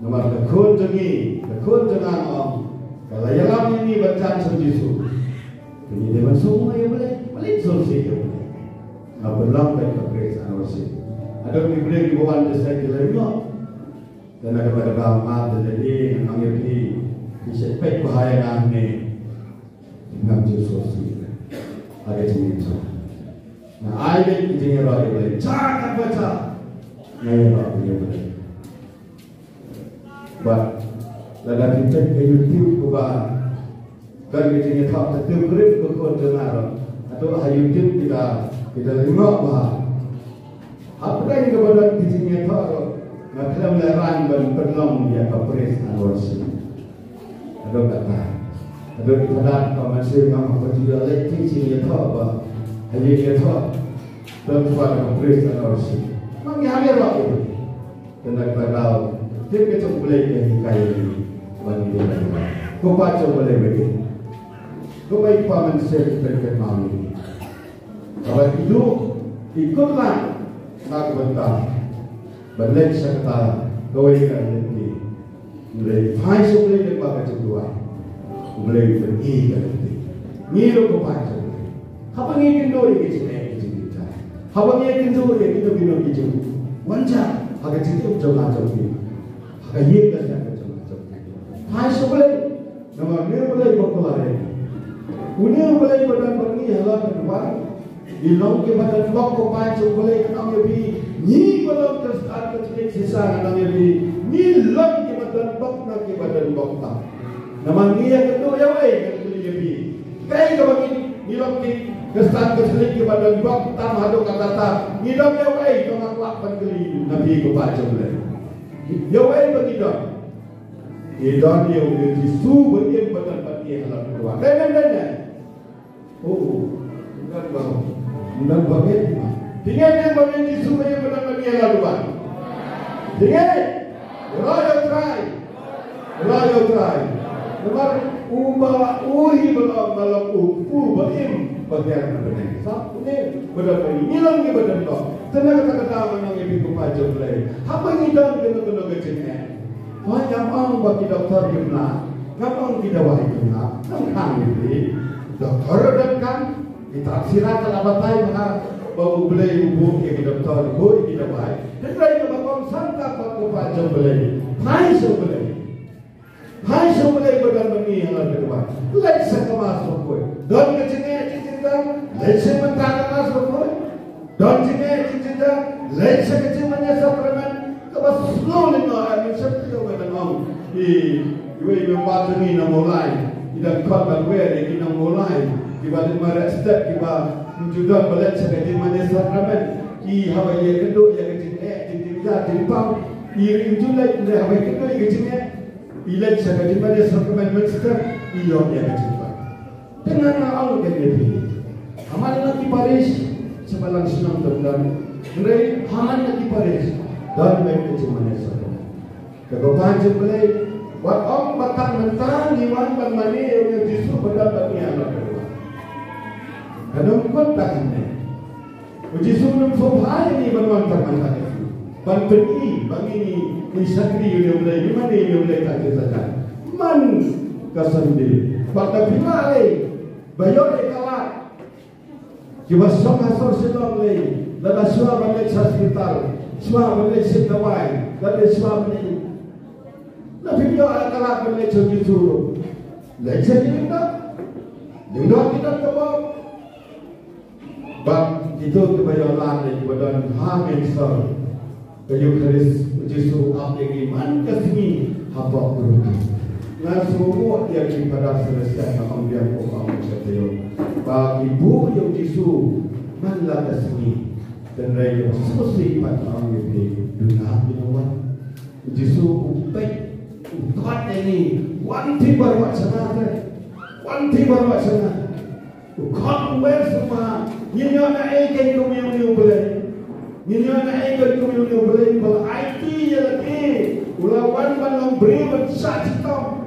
Namar ka khun jong ngi, ka khun jong nga, ka la ïalam ïa ngi ban jan sha U Jisu. Te ngi dei ban sngewbha ïa U Blei, balei sngewsih ïa U Blei? Nga pynlong beit ka praise and worship. Haduh ki briew kiba wan jong ngi ki la ïoh. Te na kata ka daw nga te dei ngan ong ïa phi, phi shu peit bha ïa nga hangne. Ngam ju sngewsih ha ka jingim jong nga. Nga ai beit ka jingïaroh ïa U Blei. Jia katba jia, nga ïaroh ïa U Blei. Bad lada phi check ha YouTube kumba don ka jingïathoh, ka tip rip ka khun jong nga ruh. Hato ha YouTube ki da, ki da lyngngoh bha. Hapdeng kaba don ka jingïathoh ruh, nga khlem lehraiñ ban pynlong ïa ka praise and worship. Haduh kata, haduh ki padat ka mynsiem nga, haba ju ïaleit ki jingïathoh ba ha ïing ïathoh, don pat ka praise and worship. Ma ngi ha ïaroh ïa U Blei. Te na kata ka daw, tip ka jong U Blei ka hikai ïa ngi ba ngi dei ban ïaroh. Ko paid jong U Blei, ba ngi, ko paid, pa mynsiem, pynkynthoh ïa ngi. Haba i duh, i kut lang na ka bynta ban leit sha kata kawei ka lynti. Hynrei phai sha U Blei lyngba ka jingduwai, U Blei u pyni ka lynti. Ngi ruh ko paid jong U Blei, haba ngi kynduh ïa ki jingeh ki jingjynjar, haba ngi kynduh ïa kino kino ki jingwanjah ha ka jingim jong nga jong phi, ha ka ïing ka sem ka jong nga jong phi, phai sha U Blei. Namar une U Blei ba kular ïa ngi, une U Blei ba don bad ngi halor kane ka wan. Ngi long kiba don bok, ko paid jong U Blei, ngan ong ïa phi. Ngi ba long Khristan Katholik shisha, ngan ong ïa phi, ngi long kiba don bok na kiba don bok tam. Namar ngi ïakynduh ïa uei, ngan kylli ïa phi. Kaei kaba ngi, ngi long ki Khristan Katholik kiba don bok tam haduh katta katta? Ngi don ïa uei? To nga kwah ban kylli na phi ko paid jong U Blei. Ïa uei ba ngi don? Ngi don ïa u Jisu ba im, ba don bad ngi halor kane ka wan. Dei ne em dei ne em? Oh, ym don ba, ym don ba ngeit. Phi ngeit ne em ba don Jisu ba im, ba don bad ngi halor kane ka wan? Phi ngeit? Ïaroh ïa U Trai. Ïaroh ïa U Trai. Namar uba u hi ba long, ba long u kpu ba im. Ba ngi ïa ka bneng. Sa une ba don ba ngi, ngi long ngi ba don ba. Te na kata ka daw ngan ong ïa phi ko pa jong U Blei, haba ngi don kano kano ka jingeh, wat ngam ong ba ki doktor kim lah, ngam ong ki dawai kim lah. Ngam khang ïa phi. Doktor donkam. Kitab Sirah ka la batai bha ba U Blei u buh ïa ki doktor, u buh ïa ki dawai. Hynrei kaba kongsan ka bad ko pa jong U Blei, phai sha U Blei. Phai sha U Blei ba don bad ngi halor ka dawai. Leit sha ka Mass Bakhuid. Don ka jingeh jingjynjar, leit sha mynta ka Mass Bakhuid. Don jingeh jingjynjar, leit sha ka jingmane sakramen. Kaba slow lyngngoh, ai mynsiem, te ïoh ngan ong, i, iwei i member jong ngi na Mawlai, i dang khot ban wer ïa ki nong Mawlai kiba leit mareh step, kiba ym ju don ba leit sha ka jingmane sakramen. Ki haba ïakynduh ïa ka jingeh, jing, jingjynjar, jingpang, i ym ju leit, hynrei haba ïakynduh ïa ka jingeh, i leit sha ka jingmane sakramen mynstep, i ïoh ïa ka jingpang. Te nga nga ong ïa phi, ha man la ki parish, sha balang shnong don don. Hynrei ha man la ki parish, don beit ka jingmane sakramen. Te ko pa jong U Blei, wat ong ba tang mynta ngi wan ban mane ïa U Jisu ba don bad ngi halor ka dawai. Kan ym kut tang hangne. U Jisu um sngewbha ïa ngi ban wan tang mynta ka sngi, ban pyni ba ngi, ngi, ngi shakri ïa U Blei, ngi mane ïa U Blei tang ki sa jan man ka Sunday. Bad da phi lah lei ba ïoh ïa ka lad, kiba shong ha sor Shillong lei, lada shuwa ban leit sha hospital, shuwa ban leit shim dawai, lada shuwa ban leit, lada phi ïoh ïa ka lad ban leit sha U Jisu, leit sha ki lyngdoh, lyngdoh ki don ka bor. Bad kito kiba ïoh lad, kiba don ha mynsiem ka Eukharist, U Jisu u ap ïa ngi man ka sngi hapoh kyrteng. Nga sngewnguh ïa ki Phadar Celestial, nga ong biang, ko ong ka taïew, ba ki buh ïa U Jisu man la ka sngi. Hynrei ïa u sngewsih pat, nga ong ïa phi, duna ki nongwan. U Jisu u peit, u khot ïa ngi, wan phi baroh shana te. Wan phi baroh shana. U khot u wer sngewbha. Ngin ïoh na ei kein kum ïa une U Blei? Ngin ïoh na ei kein kum ïa une U Blei uba la aiti ïa lade? U la wan ban long briew ban shah shitom.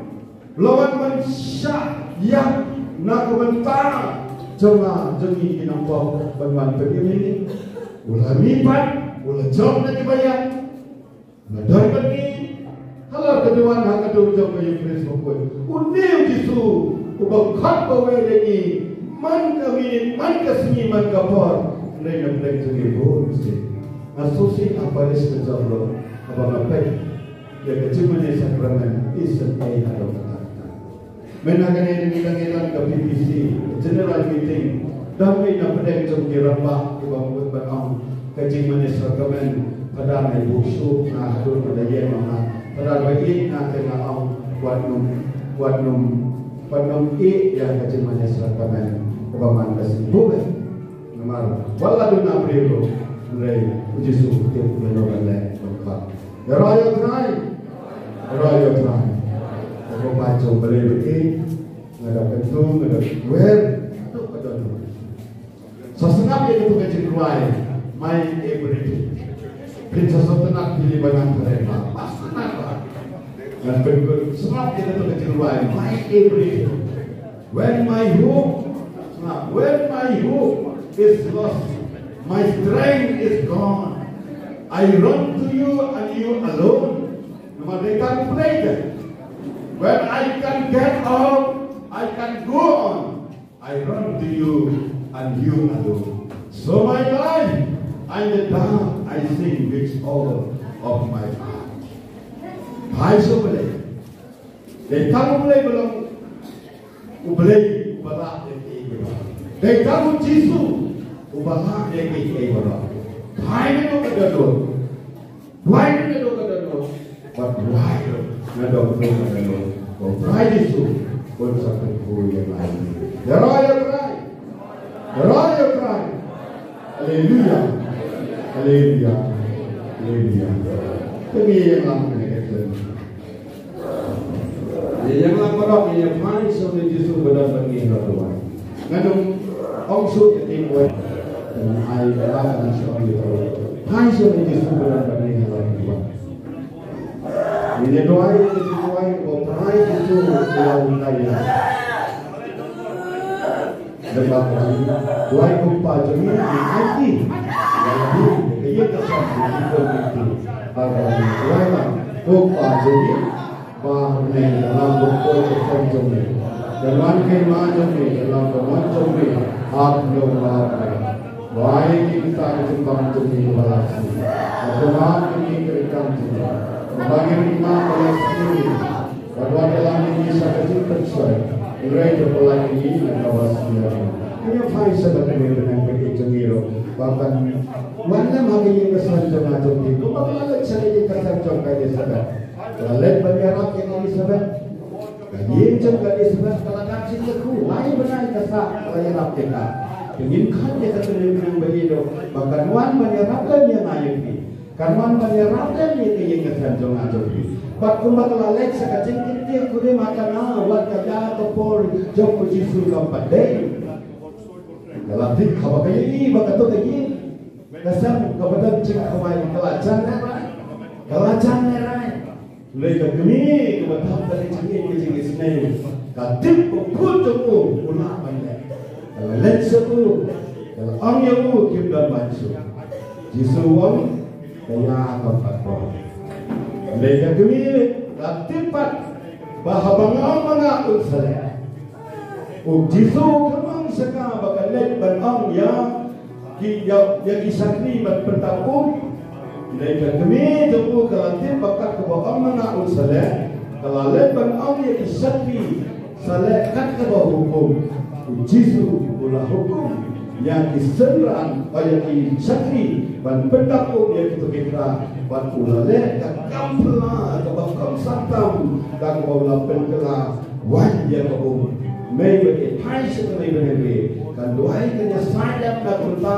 U la wan ban shah ïap na ka bynta jong nga, jong ngi ki nongpop, ban wan pynim ïa ngi. U la mih pat, u la jop na kiba ïap. La don bad ngi halor ka duwan ha ka dur jong ka Eukharist bakhuid. Une U Jisu uba khot ba wer ïa ngi man ka minit, man ka sngi, man ka por. Hynrei na pdeng jong ngi bun sien. Nga sngewsih ha parish ka jong ngi haba nga peit ïa ka jingmane sakramen, isynei haduh katta katta. Mynta kane dang ïa don ka P P C General Meeting. Dang ïa na pdeng jong ki rangbah kiba mut ban ong ka jingmane sakramen. Phadar nga buh shuh, nga haduh nga da ïeng, nga Phadar ba ïeit, nga te nga ong wat nym, wat nym, wat nym ïeh ïa ka jingmane sakramen kaba man ka sngi. Buh eh. Namar wat la duna briew ruh, hynrei U Jisu u tip ïa no ban leh ban khot. Ïaroh ïa U Trai. Ïaroh ïa U Trai. Ko pa jong U Blei ba ïeit, nga da kyntu, nga da wer haduh ka dohnud. Sa sngap ïa kato ka jingrwai, My Everything. Phin sa sngewtynnat phi lei ba ngan pyrshah ba, ba sngewtynnat ba. Ngan pynkut, sngap ïa kato ka jingrwai, My Everything. When my hope, sngap, when my hope is lost, my strength is gone, I run to you and you alone. Namar dei tang U Blei te. When I can get up, I can go on, I run to you and you alone. So my life and the dark I sing with all of my heart. Hai so Blei. Dei tang U Blei ba long U Blei uba lah ïa kiei kiei baroh. Dei tang U Jisu uba lah ïa kiei kiei baroh. Phai naduh ka dohnud. Duwai naduh ka dohnud. Bad duwai naduh ka dohnud. Ba U Trai Jisu un sa kyrkhu ïa ngi. Ïaroh ïa U Trai. Ïaroh ïa U Trai. Haleluya. Haleluya. Haleluya. Te ngi ïalam kane ka ktien. Ïa, ïa nga baroh ngi ïa phai sha une U Jisu ba don bad ngi ha duwai. Ngan ym ong shuh ïa ki wei. Ngan ai ba ngan shu ong ïa ki wei. Phai sha une U Jisu ba don bad ngi ha duwai. Ngi ïa duwai, ngi ïa duwai, ko Trai Jisu, ïa u ngai ïa. Duwai Kpa jong ngi, ngi aiti ïa ka ïing ka sem jong ngi. Duwai Kpa jong ngi, ba ha bneng ïalam ka sem jong ngi. Kan wan ka hima jong ngi, ïalam ka mon jong ngi ha bneng. Duwai ïa ngi, ka jingbam jong ngi ba la sniew. Ka jingbam jong ngi, ka jingbam jong ngi ba la sniew. Bad wat ïalam ïa ngi sha ka jingpynshoi, hynrei to pynlait ïa ngi na kaba sniew. Ngi phai sha ka kmie bneng baieit jong ngi ruh, ba kan wan lem ha ka ïing ka sem jong nga jong phi, kumba ka la leit sha ka ïing ka sem jong ka Elisabet. Ka la leit ban ïarap ïa ka Elisabet. Ka ïing jong ka Elisabet ka la dap jingkyrkhu, lai bnai ka sah ka la ïarap ïa ka. Te ngin khot ïa ka kmie bneng baieit ruh, ba kan wan ban ïarap lem ïa nga ïa phi. Kan wan ban ïarap lem ïa ka ïing ka sem jong nga jong phi. Bad kumba ka la leit sha ka jingkitkhlieh kurim ha Kana, wat ka la ka por jong u Jisu kam pat dei. Ka la tip haba ka ïohi ba kato ka ïing ka sem kaba don jingkhawai, ka la jan lehrai. Ka la jan lehrai. Hynrei ka kmie kaba thap da ka jingïeit ka jingisynei, ka tip ba u khun jong u u lah ban leh. Ka la leit sha u, ka la ong ïa u, kim don ban suk. Jisu u ong, ka ïa kam pat bor. Hynrei ka kmie ka tip pat ba haba nga ong ma nga, un sa leh. U Jisu u kyrpang sha ka ba ka leit ban ong ïa ki, ïa, ïa ki shakri ban pyndap um. Hynrei ka kmie jong u ka la tip ba kat kaba ong ma nga, un sa leh. Ka la leit ban ong ïa ki shakri, sa leh kat kaba hukum. U Jisu u la hukum ïa ki synran, ïa ki shakri ban pyndap um ïa kito ki kra, bad u la leh ka kam phylla kaba kongsan tam, da kaba u la pynkylla waiñ ïa ka um. Mei baieit, phai sha ka mei bneng, kan duwai, kan ïasaid lem na ka bynta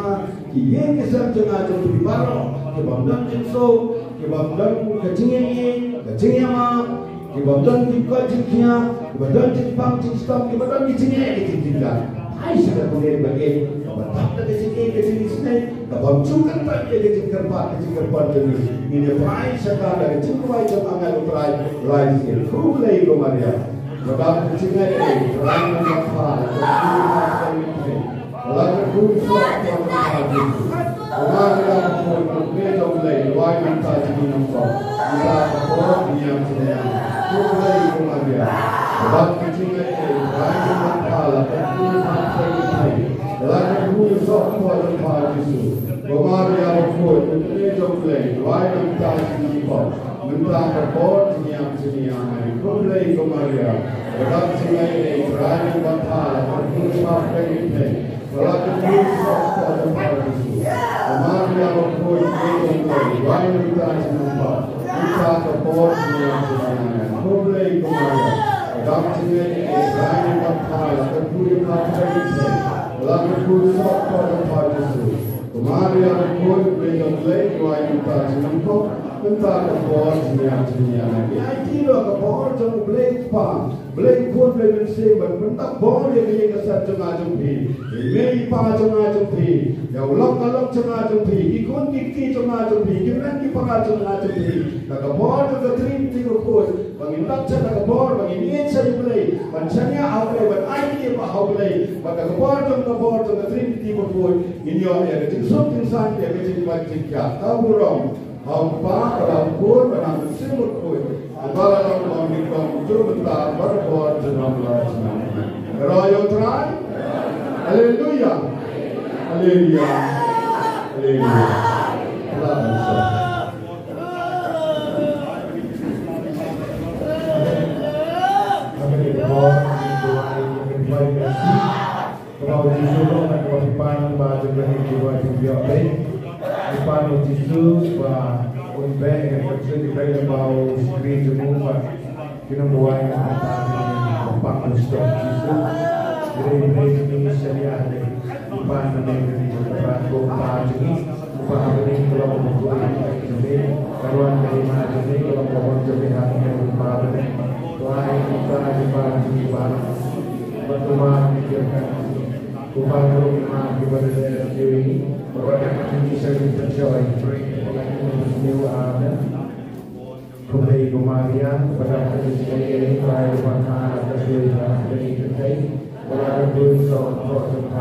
ki ïing ki sem jong nga jong phi baroh, ki bym don jingsuk, ki bym don ka jingïeit, ka jingïamap, ki bym don jingkoit jingkhiah, ki bym don jingpang jingshitom, ki bym don ki jingeh ki jingjynjar. Phai sha ka kmie baieit, kaba thap da ka jingïeit ka jingisynei, kaba ym ju kyntait ïa ka jingkyrpad ka jingkyrpad jong ngi. Ngin ïa phai sha ka da ka jingduwai jong angel U Trai lai sien. Khublei ko Maria. Kaba ka jingïeit, Trai ngan ïa pha, ka jingkyrpad ka jingkyrpad. La ka khun soh ko Trai Jisu. Ko Maria ko khun ko kmie jong U Blei, duwai namar jong ngi nyngkong. Mynta ka por jong ngi ïam jingïam. Khublei ko Maria. Kaba ka jingïeit, Trai ngan ïa pha, la ka khun soh ko Trai Jisu. La ka khun soh ko Trai Jisu. Ko Maria ko khun ko kmie jong U Blei, duwai namar jong ngi nyngkong. Mynta ka por jingïam jingïam. Khublei ko Maria. Ka dap jingïeit, Trai ngan ïa pha, la ka khun soh ko Trai Jisu. Ka la ka khun soh ko Trai Jisu. Ko Maria ko khun ko kmie jong U Blei, duwai namar jong ngi nyngkong. Mynta ka por jingïam jingïam. Khublei ko Maria. Ka dap jingïeit, Trai ngan ïa pha, la ka khun soh ko Trai Jisu. Ka la ka khun soh ko Trai Jisu. Ko Maria ko khun ko kmie jong U Blei, duwai namar jong ngi nyngkong. Mynta ka por jingïam jingïam. Ngi aiti ruh ka bor jong U Blei Kpa, Blei Khun, Blei Mynsiem, ban pyndap bor ïa ka ïing ka sem jong nga jong phi, ïa i mei i pa jong nga jong phi, ïa u lok ka lok jong nga jong phi, ki khun ki kti jong nga jong phi, ki kmie ki para jong nga jong phi. Da ka bor jong ka Trinity bakhuid, ba ngin lap sha da ka bor, ba ngin ïeit sha U Blei, ban shaniah ha U Blei, ban aiti ïa U Blei, bad da ka bor jong ka bor jong ka Trinity bakhuid, ngin ïoh ïa ka jingsuk jingsaiñ, ïa ka jingpait jingkhiah. Ka burom ha U Kpa, bad ha U Khun, bad ha U Mynsiem Bakhuid. Uba la long, uba ngi long, u juh mynta bad barabor, junom la junom. Ka roi U Trai. Haleluya. Haleluya. Haleluya. Ka la ban sa. Amen. Amen. Kaba u Jisu u ong, kaba phi pan ba jong ka ri ki roi phi ïoh peit. Phi pan u Jisu ba un beh ïa ka jingïeit, ba u shakri jong u ba ki nongduwai na ka bynta jong u, ba u pan u Jisu. Hynrei hynrei ngi shaniah leh, phi pan na me ka ri jong ka Trai, ko Pa jong ngi. Ko Pa ha bneng, ka long ka burom jong me, ka wan ka hima jong me, ka long ka mon jong me ha bneng, ko Pa ha bneng. Ko ai ïa ngi mynta ka jingpynbna jong ngi baroh. Bad to map ïa ngi ki rta jong ngi, kumba ngi map ïa kiba rta ïa ngi. Bad wat ïa ngi sha ka jingpynshoi, hynrei to pynlait ïa ngi na ka jingsniew. Amen. Khublei ko Maria, kaba dap da ka jingïeit, U Trai u bad ha, la ka soi ha ka jingïeit. Bad la ka bun soh, soh, soh.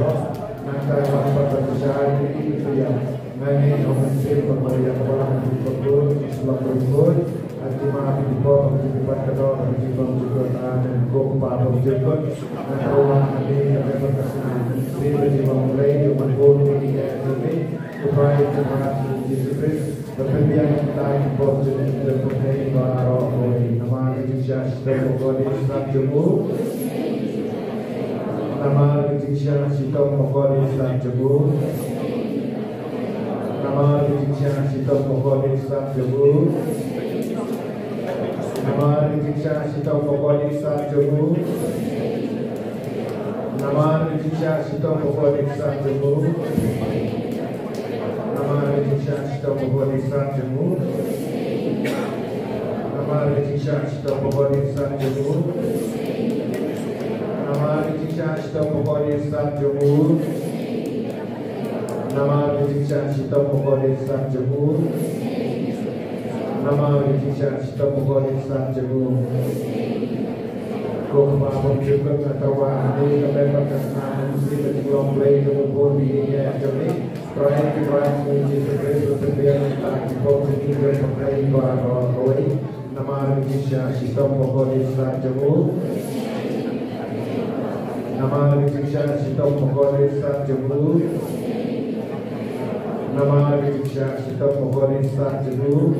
baroh. Nangta wan pat ban shai ïa ki ïa ki ïa. Nga ngeit ong mynsiem ba ka ïa ka balang ki patur ki shlok ryngkut. Ha ki ma ki por ha ki pat ka dor ha ki bym jukut. Amen. Ko Kpa bymjukut, nga tyrwa ha me ka dei ba ka snam. Mynsiem ba jong U Blei jong U Blei ki ïa ki ïa ki. Ko Trai Kynrad Jisu Khrist. Ba pynbiang ïa kita ki por jong ngi, jong pyrthei baroh kawei. Namar ka jingshisha shitom ba kordit sat jong u. Namar ka jingshisha shitom ba kordit sat jong u. Namar ka jingshisha shitom ba kordit sat jong u. Namar ka jingshisha shitom ba kordit sat jong u. Namar ka jingshisha shitom ba kordit sat jong u. Namar ka jingshisha shitom ba kordit sat jong u. Namar ka jingshisha shitom ba kordit sat jong u. Namar ka jingshisha shitom ba kordit sat jong u. Namar ka jingshisha shitom ba kordit sat jong u. Namar ka jingshisha shitom ba kordit sat jong u. Ko Kpa bymjukut, nga tyrwa ha me ka dei ba ka snam, mynsiem ba jinglong Blei jong U Blei ki ïa ki ïa ki. Trai Kynrad Jisu Khrist, ba pynbiang ïa kita ki por jong ngi, jong pyrthei baroh kawei. Namar ka jingshisha shitom ba kordit sat jong u. Namar ka jingshisha shitom ba kordit sat jong u. Namar ka jingshisha shitom ba kordit sat jong u.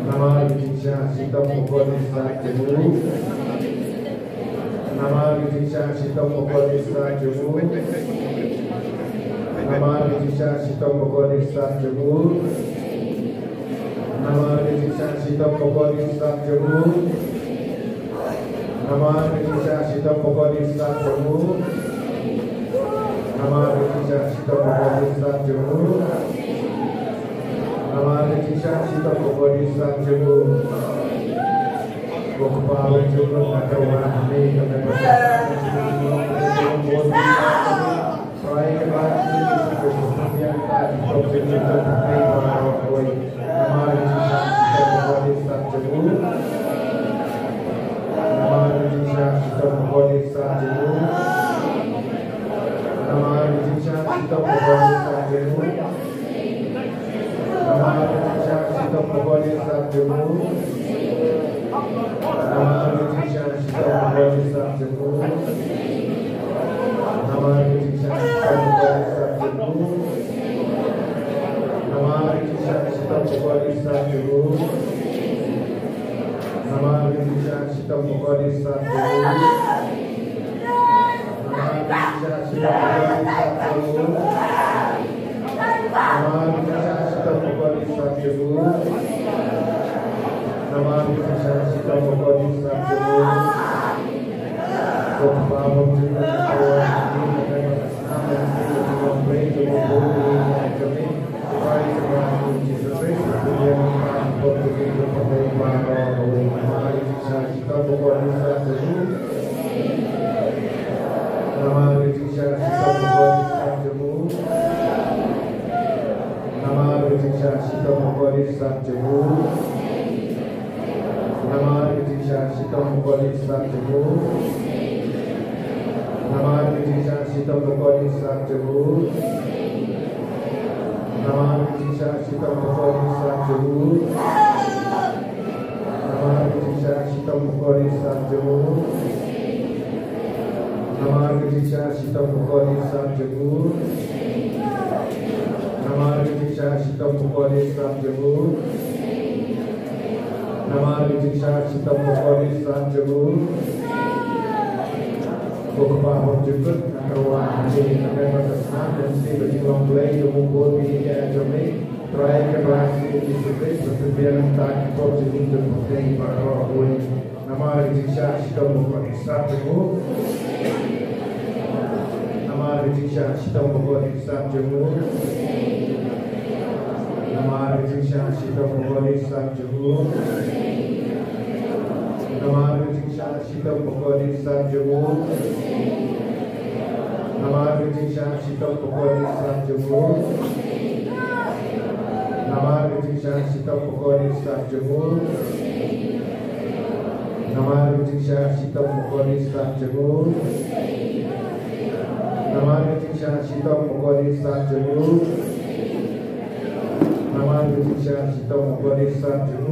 Namar ka jingshisha shitom ba kordit sat jong u. Namar ka jingshisha shitom ba kordit sat jong u. Namar ka jingshisha shitom ba kordit sat jong u. Namar ka jingshisha shitom ba kordit sat jong u. Namar ka jingshisha shitom ba kordit sat jong u. Namar ka jingshisha shitom ba kordit sat jong u. Namar ka jingshisha shitom ba kordit sat jong u. Ko Kpa bymjukut, nga tyrwa ha me ka dei ba ka snam, mynsiem ba jinglong Blei jong U Blei ki ïa ki ïa ki. Trai Kynrad Jisu Khrist, ba pynbiang ïa kita ki por jong ngi, jong pyrthei baroh kawei. Namar ka jingshisha shitom ba kordit sat jong u. Namar ka jingshisha shitom ba kordit sat jong u. Namar ka jingshisha shitom ba kordit sat jong u. Namar ka jingshisha shitom ba kordit sat jong u. Namar ka jingshisha shitom ba kordit sat jong u. Namar ka jingshisha shitom ba kordit sat jong u. Namar ka jingshisha shitom ba kordit sat jong u. Namar ka jingshisha shitom ba kordit sat jong u. Namar ka jingshisha shitom ba kordit sat jong u. Namar ka jingshisha shitom ba kordit sat jong u. Namar ka jingshisha shitom ba kordit sat jong u. Ko Kpa bymjukut, nga tyrwa ha me ka dei ba ka snam, mynsiem ba jinglong Blei jong U Blei ki ïa ki ïa ki. Trai Kynrad Jisu Khrist, ba pynbiang ïa kita ki por jong ngi, jong pyrthei baroh kawei. Namar ka jingshisha shitom ba kordit sat jong u. Namar ka jingshisha shitom ba kordit sat jong u. Namar ka jingshisha shitom ba kordit sat jong u. Namar ka jingshisha shitom ba kordit sat jong u. Namar ka jingshisha shitom ba kordit sat jong u. Namar ka jingshisha shitom ba kordit sat jong u. Namar ka jingshisha shitom ba kordit sat jong u. Namar ka jingshisha shitom ba kordit sat jong u. Namar ka jingshisha shitom ba kordit sat jong u. Namar ka jingshisha shitom ba kordit sat jong u. Ko Kpa bymjukut, nga tyrwa ha me ka dei ba ka snam, mynsiem ba jinglong Blei jong U Blei ki ïa ki ïa ki. Trai Kynrad Jisu Khrist, ba pynbiang ïa kita ki por jong ngi, jong pyrthei baroh kawei. Namar ka jingshisha shitom ba kordit sat jong u. Namar ka jingshah shitom bakordit sat jong u. Namar ka jingshah shitom bakordit sat jong u. Namar ka jingshah shitom bakordit sat jong u. Namar ka jingshah shitom bakordit sat jong u. Namar ka jingshah shitom bakordit sat jong u. Namar ka jingshah shitom bakordit sat jong u. Namar ka jingshah shitom bakordit sat jong u. Namar ka jingshah shitom bakordit sat jong u.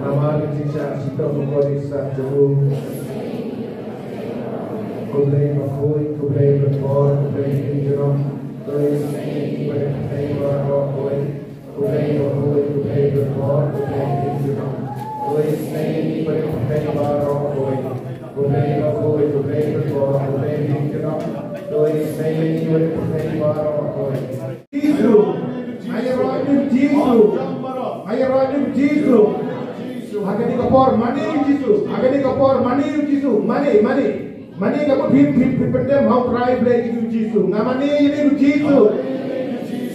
Namar ka jingshah shitom bakordit sat jong u. Khublei bakhuid, khublei bakbor, khublei jingjunom. To ïa khublei bakhuid, khublei bakbor, khublei jingjunom. To ïa khublei bakhuid, khublei bakbor, khublei jingjunom. To ïa khublei bakhuid. Jisu. Nga ïaroh ïa u Jisu. Nga ïaroh ïa u Jisu. Ha kane ka por mane ïa u Jisu. Ha kane ka por mane ïa u Jisu. Mane, mane. Mane, ka mut phin, phin, phin pyndem ha u Trai Blei ïa u Jisu. Nga mane ïa me u Jisu.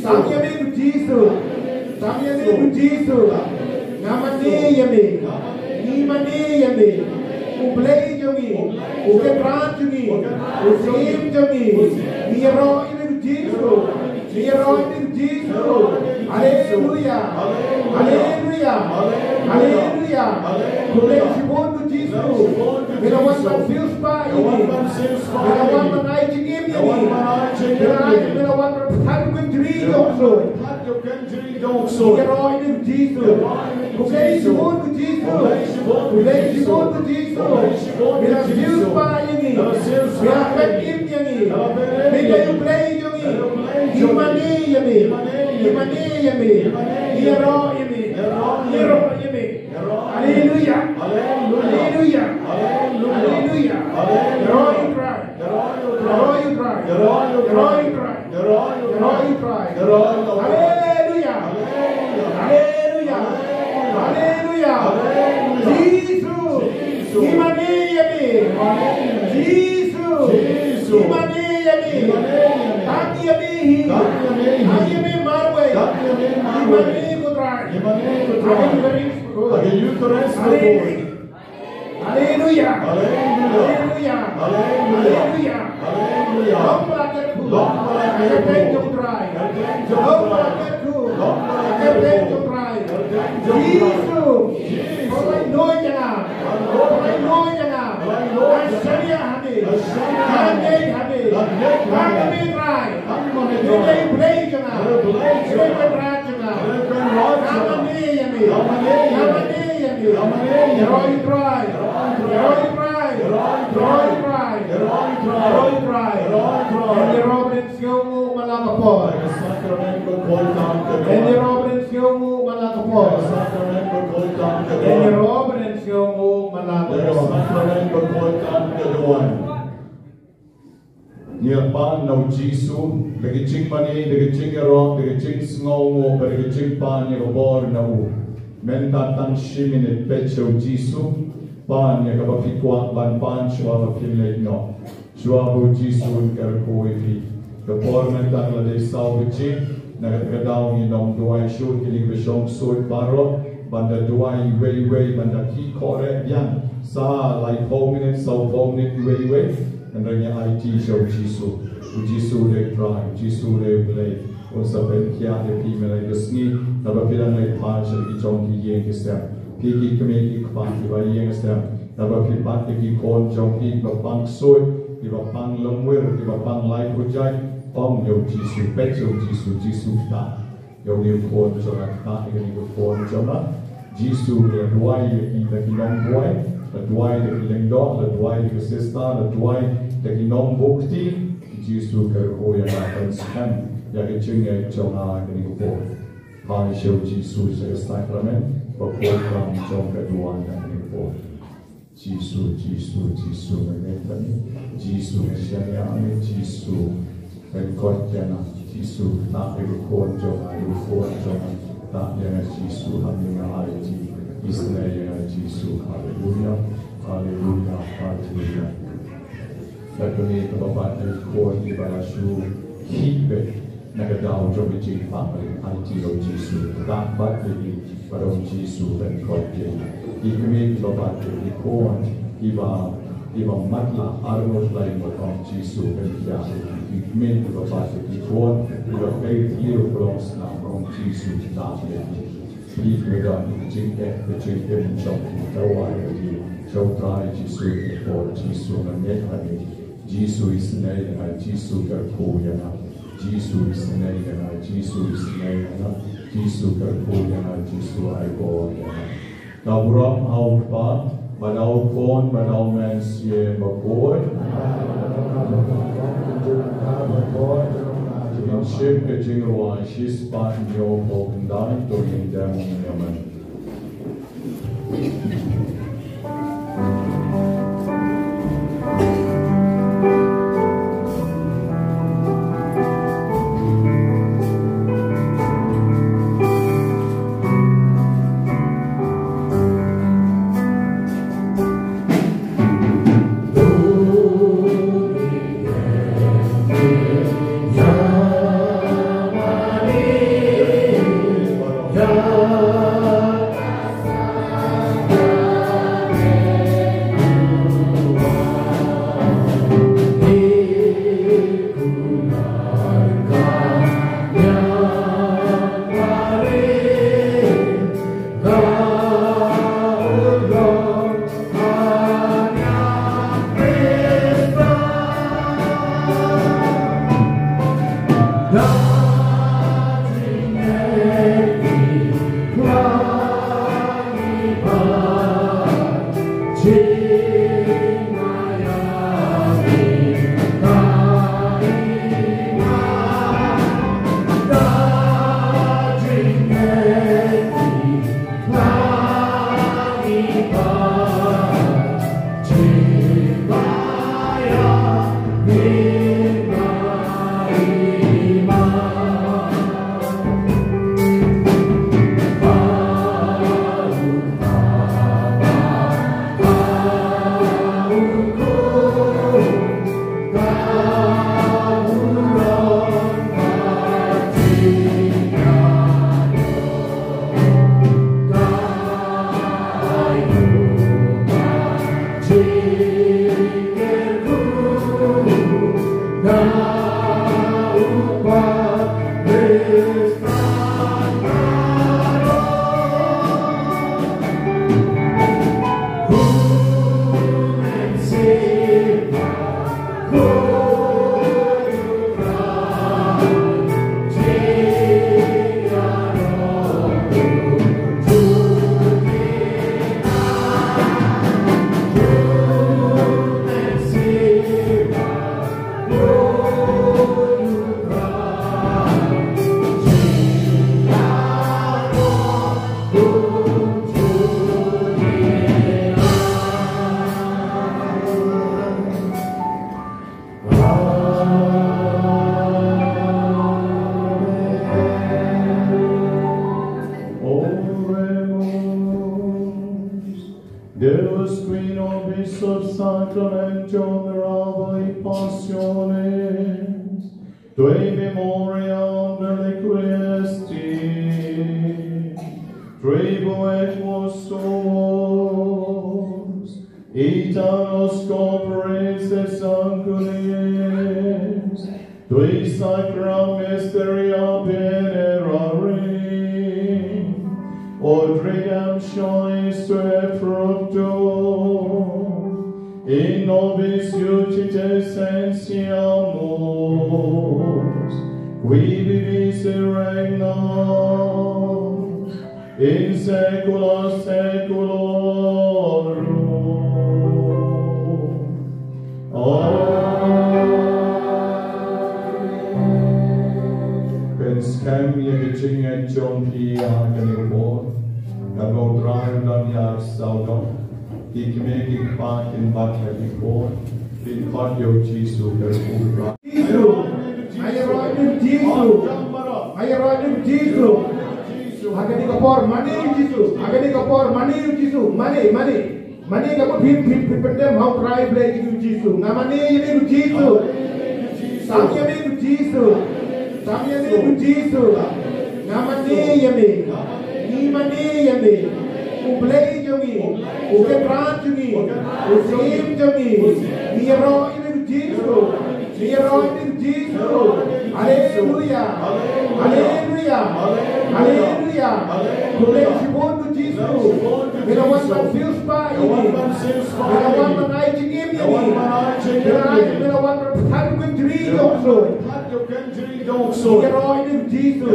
Sam ïa me u Jisu. Sam ïa me u Jisu. Nga mane ïa me. Ngi mane ïa me. U Blei jong ngi. U Kynrad jong ngi. U Syiem jong ngi. Ngi ïaroh ïa me u Jisu. Ngi ïaroh ïa me u Jisu. Haleluya. Haleluya. Haleluya. Khublei shibun u Jisu. Me la wan ban siew spah ïa ngi. Me la wan ban ai jingim ïa ngi. Me la ai, me la wan ban pynjri jong u. Ngi ïaroh ïa me u Jisu. Khublei shibun u Jisu. Khublei shibun u Jisu. Me la siew spah ïa ngi. Me la pynjri ïa ngi. Me dei u Blei jong ngi. Ngi mane ïa me. Ngi mane ïa me. Ngi ïaroh ïa me. Ngi ïaroh ïa me. Haleluya. Haleluya. Haleluya. Haleluya. Haleluya. Ïaroh ïa u Trai. Ïaroh ïa u Trai. Ïaroh ïa u Trai. Ïaroh ïa u Trai. Ïaroh ïa u Trai. Ïaroh ïa u Trai. Haleluya. Haleluya. Haleluya. Haleluya. Haleluya. Jisu. Jisu. Ngi mane ïa me. Mane ïa me. Jisu. Jisu. Ngi mane ïa me. Ngi mane ïa me. Tang ïa me hi. Tang ïa me hi. Tang ïa me marwei. Tang ïa me marwei. Ngi mane ïa u Trai. Ngi mane ïa u Trai. Ha ka Eucharist bakhuid. Ha ka Eucharist bakhuid. Haleluya. Haleluya. Haleluya. Haleluya. Haleluya. Long ba la kyrkhu. Long ba la kyrkhu. Ka kyrteng jong u Trai. Ka kyrteng jong u Trai. Long ba la kyrkhu. Long ba la kyrkhu. Ka kyrteng jong u Trai. Ka kyrteng jong u Trai. Jisu. Jisu. Pynlait noh ïa nga. Pynlait noh ïa nga. Pynlait noh ïa nga. Nga shaniah ha me. Nga shaniah ha me. Nga ngeit ha me. Tang ma me Trai. Tang ma me Trai. Me dei u Blei jong nga. Me dei u Blei jong nga. Me dei u Trai jong nga. Me dei u Trai jong nga. Nga mane ïa me. Nga mane ïa me. Nga mane ïa me. Nga mane ïa me. Ïaroh ïa u Trai. Ïaroh ïa u Trai. Ïaroh ïa u Trai. Ïaroh ïa u Trai. Ïaroh ïa u Trai. Ïaroh ïa u Trai. Ïaroh ïa u Trai. Ngan ïaroh bad u Mynsngew Ïngmuh man la ka por. May the sacrament go forth down to the one. Ngan ïaroh bad u Mynsngew Ïngmuh man la ka por. May the sacrament go forth down to the one. Ngan ïaroh bad u Mynsngew Ïngmuh man la ka por. May the sacrament go forth down to the one. Ngi la pan na u Jisu, da ka jingmane, da ka jingïaroh, da ka jingsngewnguh, bad da ka jingpan ïa ka bor na u. Mynta tang shi minit peit sha u Jisu, pan ïa kaba phi kwah ban pan shuwa ba phin leit noh. Shuwa ba u Jisu un kyrkhu ïa phi. Ka por mynta ka la dei saw baje, na kata ka daw ngin ym duwai shuh, kine kiba shong suit baroh, ban da duwai iwei iwei, ban da kyrkhu re biang. Sa laiphew minit, sawphew minit iwei iwei. Hynrei ngi aiti sha u Jisu. U Jisu u dei u Trai, u Jisu u dei u Blei. Un sa pynkhiah ïa phi mynta ka sngi, naba phi dang leit phai sha ki jong ki ïing ki sem. Phi ki kmie ki kpa kiba ïeng sem. Naba phi bat ïa ki khun jong phi kiba pang ksuid, kiba pang lymwir, kiba pang lai khuid jait. Ong ïa u Jisu, peit ïa u Jisu, Jisu ktah. Ïa une u khun jong nga, ktah ïa kane ka khun jong nga. Jisu la duwai ïa kita ki nongbuaid, la duwai ïa ki lyngdoh, la duwai ïa ki sister, la duwai ïa ki nongbuh kti. Jisu kyrkhu ïa nga ban skhem ïa ka jingngeit jong nga ha kane ka por. Phai sha u Jisu sha ka sakramen, ba khun jong ka duwai ha kane ka por. Jisu, Jisu, Jisu, nga ngeit ïa me. Jisu, nga shaniah ïa me. Jisu, nga koit ïa nga. Jisu, ktah ïa ka khun jong nga, ïa u khun jong nga. Ktah ïa nga Jisu, ha me nga aiti. Isynei ïa nga Jisu. Haleluya, haleluya, haleluya. Ka kmie kaba bat ïa ki khun kiba la shu khih beit na ka daw jong ka jingpang ïa u Jisu. Ka bat ïa ki bad u Jisu ban koit ïa ki. Ki kmie kiba bat ïa ki khun kiba, kiba matlah arngut laingut, u Jisu kan ïa ki. Ki kmie kiba bat ïa ki khun kiba kait ïa u pynlong snam, u Jisu kan ïa ki. Phi kyrdan jingeh ka jingim jong phi, tawai ïa ki sha U Trai Jisu, ïa U Jisu ngan ngeit ha me. Jisu isynei ïa nga, Jisu kyrkhu ïa nga. Jisu isynei ïa nga, Jisu isynei ïa nga. Jisu kyrkhu ïa nga, Jisu ai bor ïa nga. Ka burom ha U Kpa, bad ha U Khun, bad ha U Mynsiem Bakhuid. Ngin shim ka jingrwai shispah hynñiewphew khyndai, to ngin dem ngin ïa man. Oremus. Deus qui nobis sub sacramentum mirabili passionis, tui memoriam reliquisti, tribuequos tuos, aeternos corporis et sanguinis, tui sacra mysteria venerari, ut redemptionis tuae fructum, in nobis iudice sentiamus, qui vivis et regnas in saecula saeculorum. Amen. Pynskhem ïa ka jingngeit jong phi ha kane ka por. Katba U Trai u don ïa sawdong, ki kmie ki kpa kin bat ha ki por, kin khot ïa U Jisu, ka U Trai. Jisu. Nga ïaroh ïa u Jisu. Nga ïaroh ïa u Jisu. Ha kane ka por mane ïa u Jisu. Ha kane ka por mane ïa u Jisu. Mane, mane. Mane ka mut phin phin phin pyndem ha U Trai Blei jong ngi U Jisu. Nga mane ïa me U Jisu. Tang ïa me U Jisu. Tang ïa me U Jisu. Nga mane ïa me. Ngi mane ïa me. U Blei jong ngi. U Kynrad jong ngi. U Syiem jong ngi. Ngi ïaroh ïa me U Jisu. Ngi ïaroh ïa me U Jisu. Haleluya. Haleluya. Haleluya. Khublei shibun U Jisu. Me la wan ban siew spah ïa ngi. Me la wan ban ai jingim ïa ngi. Me la ai, me la wan ban pynjri jong U Jisu. Ngi ïaroh ïa me U Jisu.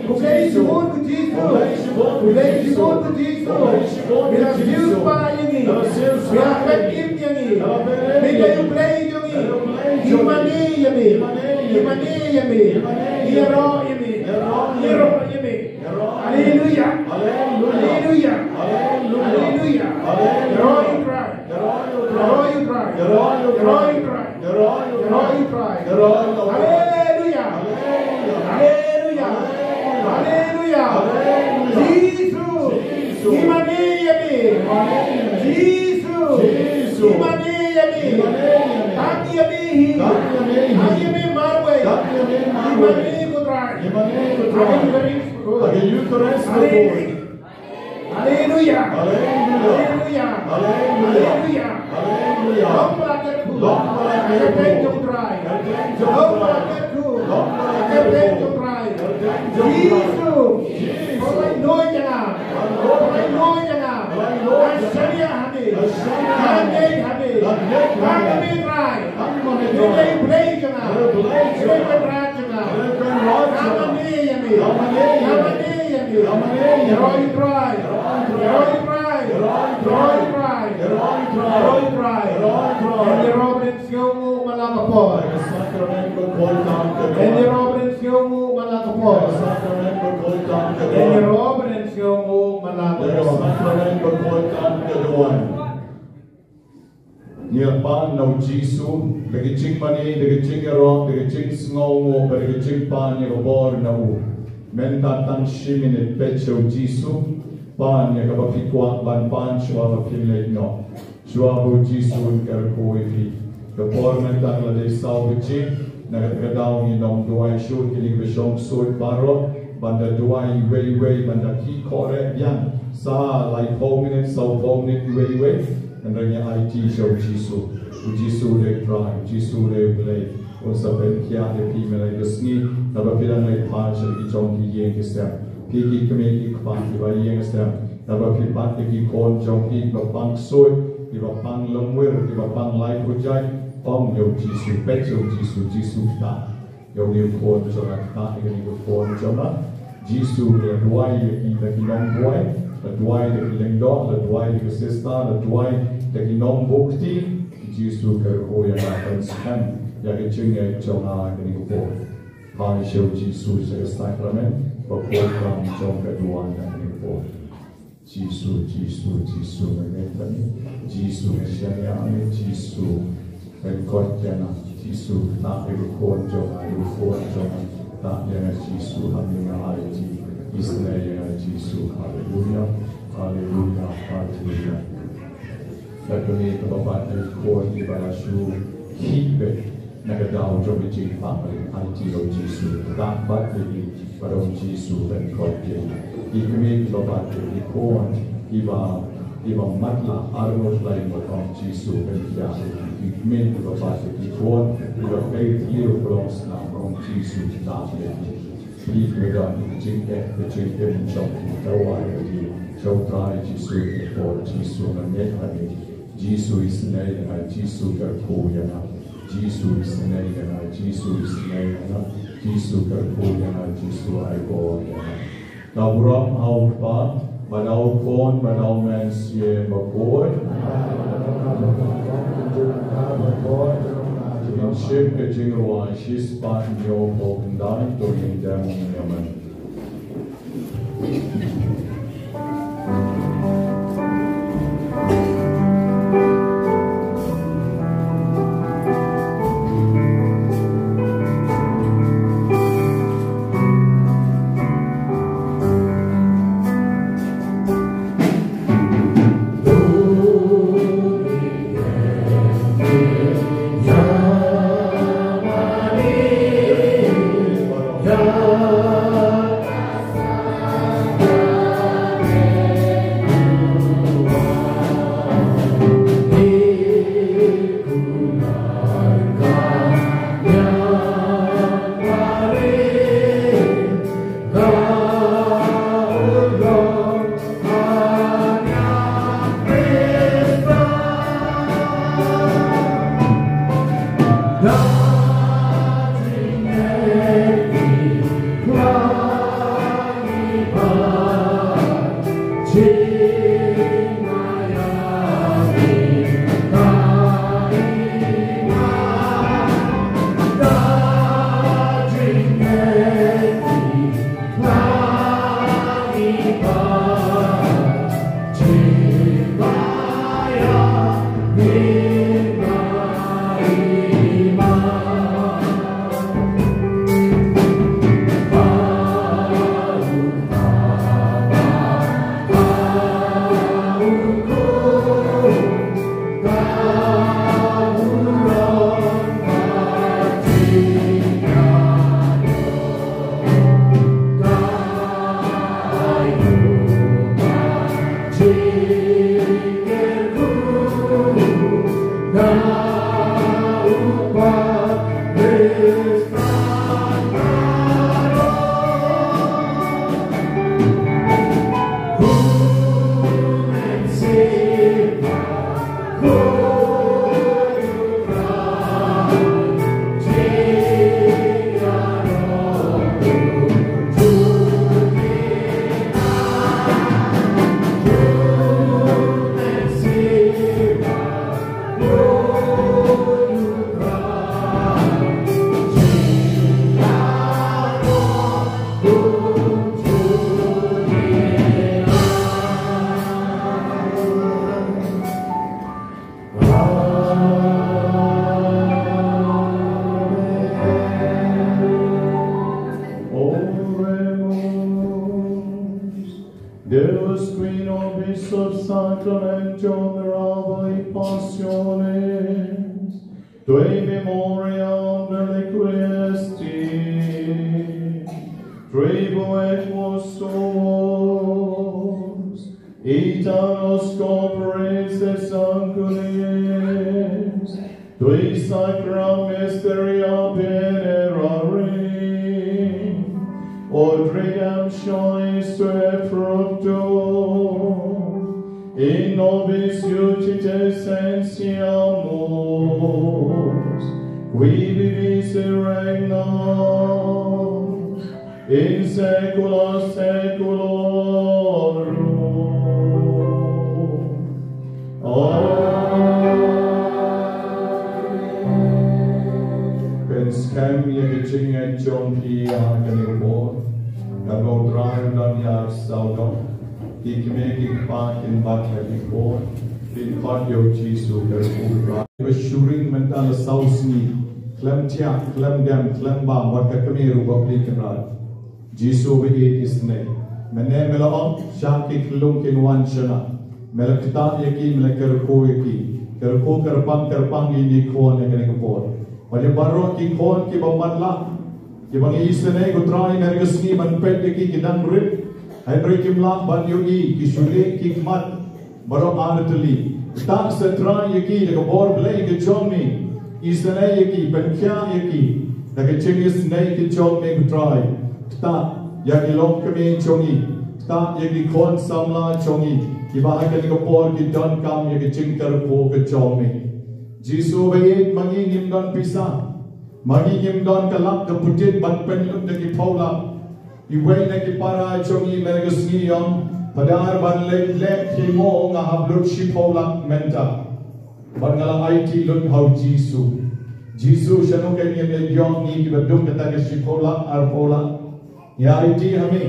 Khublei shibun U Jisu. Khublei shibun U Jisu. Me la siew spah ïa ngi. Me la pynjri ïa ngi. Me dei U Blei jong ngi. Ngi mane ïa me. Ngi mane ïa me. Ngi ïaroh ïa me. Ngi ïaroh ïa me. Haleluya. Haleluya. Haleluya. Ïaroh ïa U Trai. Ïaroh ïa U Trai. Ïaroh ïa U Trai. Haleluya. Haleluya. Haleluya. Jisu. Jisu. Ngi mane ïa me. Jisu. Jisu. Ngi mane ïa me. Ngi mane ïa me. Tang ïa me hi. Tang ïa me hi. Tang ïa me marwei. Tang ïa me marwei. Ngi mane ïa U Trai. Ngi mane ïa U Trai. Ha ka Eucharist. Ha ka Eucharist. Haleluya. Haleluya. Haleluya. Haleluya. Haleluya. Long ba la kyrkhu. Long ba la kyrkhu. Ka kyrteng jong U Trai. Ka kyrteng jong U Trai. Long ba la kyrkhu. Ka kyrteng jong U Trai. Ka kyrteng jong U Trai. Jisu. Jisu. Pynlait noh ïa nga. Pynlait noh ïa nga. Pynlait noh ïa nga. Nga shaniah ha me. Nga shaniah ha me. Nga ngeit ha me. Nga ngeit ha me. Tang ïa me Trai. Tang ïa me Trai. Me dei U Blei jong nga. Me dei U Blei jong nga. Me dei U Kynrad jong nga. Me dei U Kynrad jong nga. Nga mane ïa me. Nga mane ïa me. Nga mane ïa me. Nga mane ïa me. Ïaroh ïa U Trai. Ïaroh ïa U Trai. Ïaroh ïa U Trai. Ïaroh ïa U Trai. Ïaroh ïa U Trai. Ïaroh ïa U Trai. Ïaroh ïa U Trai. Ngan ïaroh ban ïasngewnguh man la ka por. Ka sakramen bakhuid tam ka don. Ngan ïaroh ban ïasngewnguh man la ka por. Ka sakramen bakhuid tam ka don. Ngan ïaroh ban ïasngewnguh man la ka por. Ka sakramen bakhuid tam ka don. Ngi pan na U Jisu, da ka jingmane, da ka jingïaroh, da ka jingsngewnguh, bad da ka jingpan ïa ka bor na U. Mynta tang shi minit peit sha U Jisu, pan ïa kaba phi kwah ban pan shuwa ba phin leit noh. Shuwa ba U Jisu un kyrkhu ïa phi. Ka por mynta ka la dei saw baje, na kata ka daw ngin ym duwai shuh, kine kiba shong suit baroh, ban da duwai iwei iwei, ban da kyrkhu re biang. Sa laiphew minit, sawphew minit iwei iwei. Hynrei ngi aiti sha U Jisu. U Jisu u dei Trai, U Jisu u dei U Blei. Un sa pynkhiah ïa phi mynta ka sngi, naba phi dang leit phai sha ki jong ki ïing ki sem. Phi ki kmie ki kpa kiba ïing sem. Naba phi pat ïa ki khun jong phi kiba pang ksuid, kiba pang longwir, kiba pang lai pujai. Ong ïa U Jisu, peit ïa U Jisu, Jisu ktah. Ïa une u khun jong nga, ktah ïa une u khun jong nga. Jisu la duwai ïa ki da ki nongbuaid, la duwai da ki lyngdoh, la duwai da ki sister, la duwai da ki nongbuh kti. Jisu kyrkhu ïa nga ban skhem ïa ka jingngeit jong nga ïa kane ka por. Phai sha U Jisu sha ka sakramen bakhuid tam jong ka duwan ïa kane ka por. Jisu, Jisu, Jisu, nga ngeit ha me. Jisu, nga shaniah ha me. Jisu, pynkoit ïa nga. Jisu, ktah ïa u khun jong nga, ïa u khun jong nga. Ktah ïa nga Jisu, ha me nga aiti. Isynei ïa nga Jisu. Haleluya. Haleluya. Haleluya. Bad kane kaba pat ïa ki khun kiba la shu khih beit na ka daw jong ka jingpang, aiti ïa U Jisu. Ktah bad ïa ki bad ong Jisu pynkoit ïa ki. Ki kmie kiba pat ïa ki khun kiba, kiba matlah arngut lai, bad ong Jisu pynkhiah ïa ki. Ki kmie kiba pat ïa ki khun kiba peit ïa u pynlong snam, ong Jisu ktah ïa ki. Ki kiba don ka jingeh, ka jingim jong ki, duwai ïa ki sha U Trai Jisu. Ïa ka por Jisu, nga ngeit ha me. Jisu isynei ïa nga, Jisu kyrkhu ïa nga. Jisu isynei ïa nga, Jisu isynei ïa nga. Jisu kyrkhu ïa nga, Jisu ai bor ïa nga. Da burom ha U Kpa, bad ha U Khun, bad ha U Mynsiem Bakhuid. Ngin shim ka jingrwai shispah hynñiewphew khyndai, to ngin dem ïa man. Oremus. Deus qui nobis sub sacramentum mirabili passionis, tui memoriam reliquisti, tribuequo suos, aeternos corporis et sanguinis, tui sacra mysteria venerari, ut redemptionis tuae fructum, in nobis iudice sentiamus, qui vivis et regnas in saecula saeculorum. Amen. Pynskhem ïa ka jingngeit jong phi ha kane ka por. Katba U Trai u don ïa u sawdong, ki kmie ki kpa kin bat ha ki khun, kin khot ïa U Jisu kum u Trai. Ba shu ring mynta la saw sngi, khlem thiah, khlem dem, khlem bam, wat ka kmie ruh ba plie Kynrad. Jisu ba ïeit isynei. Mynne me la ong, shah ki khyllung kin wan shana. Me la ktah ïa ki, me la kyrkhu ïa ki. Kyrkhu kyrpang kyrpang ïa ki khun ha kane ka por. Bad ïa baroh ki khun kiba matlah, kiba ngi isynei ko Trai ha kane ka sngi ban peit ïa ki, ki dang rit. Hynrei kim lah ban ïohi, ki shu leh ki khmat. Baroh ar tylli. Ktah sa Trai ïa ki da ka bor Blei ka jong me. Isynei ïa ki, pynkhiah ïa ki da ka jingisynei ka jong me ko Trai. Ktah ïa ki longkmie jong ngi. Ktah ïa ki khun samla jong ngi, kiba ha kane ka por ki donkam ïa ka jingkyrkhu ka jong me. Jisu ba ïeit, ma ngi ngim don pisa, ma ngi ngim don ka lak ka putit ban pynlut da ki phew lak. Iwei na ki para jong ngi mynne ka sngi ong, Phadar, ban leit leh chemo nga hap lut shiphew lak mynta. Bad nga la aiti lut ha U Jisu. Jisu, shano kein ngin ïoh ngi kiba duk kata ka shiphew lak, arphew lak? Ngi aiti ha me.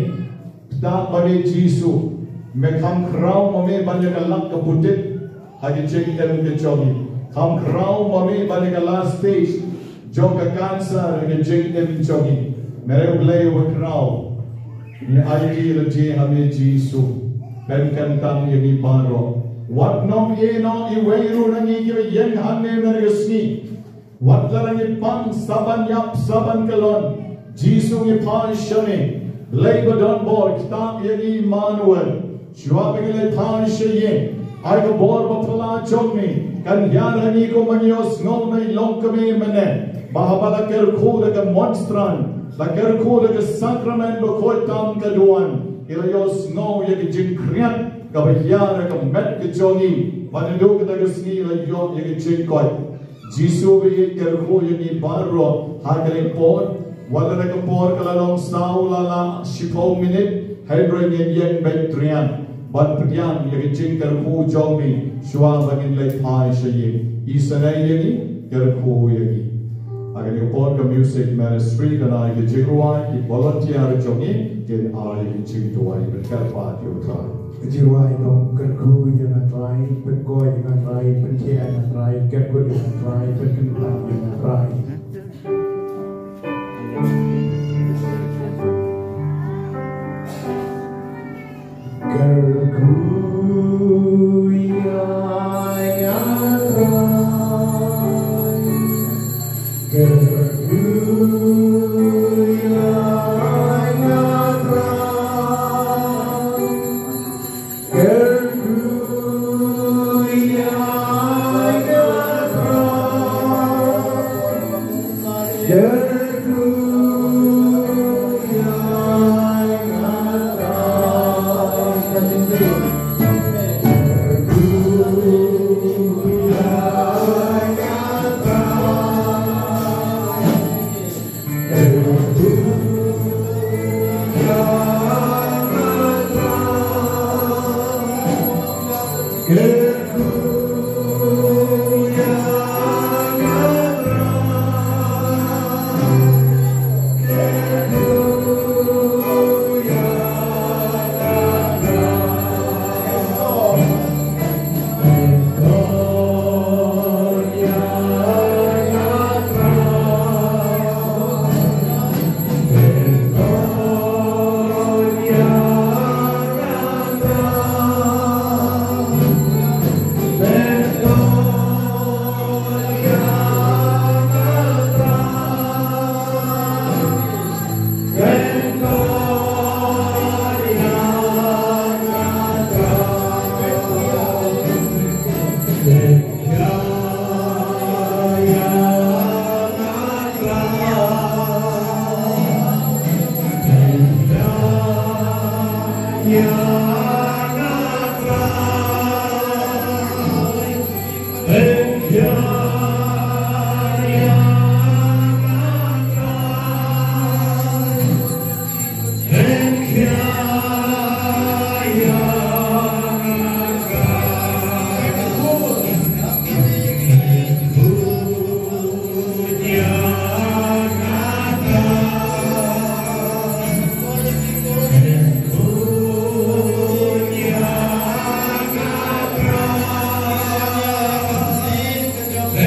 Ktah ma me Jisu. Me kham khraw ma me ban ïa ka lak ka putit ha ka jingim ka jong ngi. Kham khraw ma me ban ïa ka last stage jong ka cancer ha ka jingim jong ngi. Me U Blei uba khraw, ngi aiti lade ha me Jisu. Pynkyntang ïa ngi baroh. Wat nym ïehnoh iwei ruh na ngi kiba ïeng hangne mynne ka sngi. Wat la ngi pang sa ban ïap sa ban kyllon, Jisu ngi phai sha me. Blei ba don bor, ktah ïa ngi Immanuel. Shuwa ba ngi leit phai sha ïing, ai ka bor ba phylla jong me kan hiar ha ngi, kumba ngi ïohsngew na i longkmie mynne ba haba la kyrkhu da ka monstrance, la kyrkhu da ka sakramen bakhuid tam ka duwan, ki la ïohsngew ïa ka jingkhriat kaba hiar ha ka met ka jong ngi. Bad naduh kata ka sngi la ïoh ïa ka jingkoit. Jisu ba ïeit, kyrkhu ïa ngi baroh ha kane ka por. Wat la ka por ka la long saw la la shiphew minit, hynrei ngin ïeng beit trian ban pdiang ïa ka jingkyrkhu jong me shuwa ba ngin leit phai sha ïing. Isynei ïa ngi, kyrkhu ïa ngi. Ha kane ka por ka music ministry kan ai ka jingrwai, ki volunteer jong ngi kin ai ka jingduwai. Pyrkhat pat ïa U Trai. Ka jingrwai ka ong: Kyrkhu ïa nga Trai, pynkhuid ïa nga Trai, pynthiah ïa nga Trai, kynthup ïa nga Trai, pynkynpang ïa nga Trai. Kyrkhu ïa nga Trai, kyrkhu ïa nga Trai, kyrkhu ïa nga Trai, kyrkhu ïa nga Trai.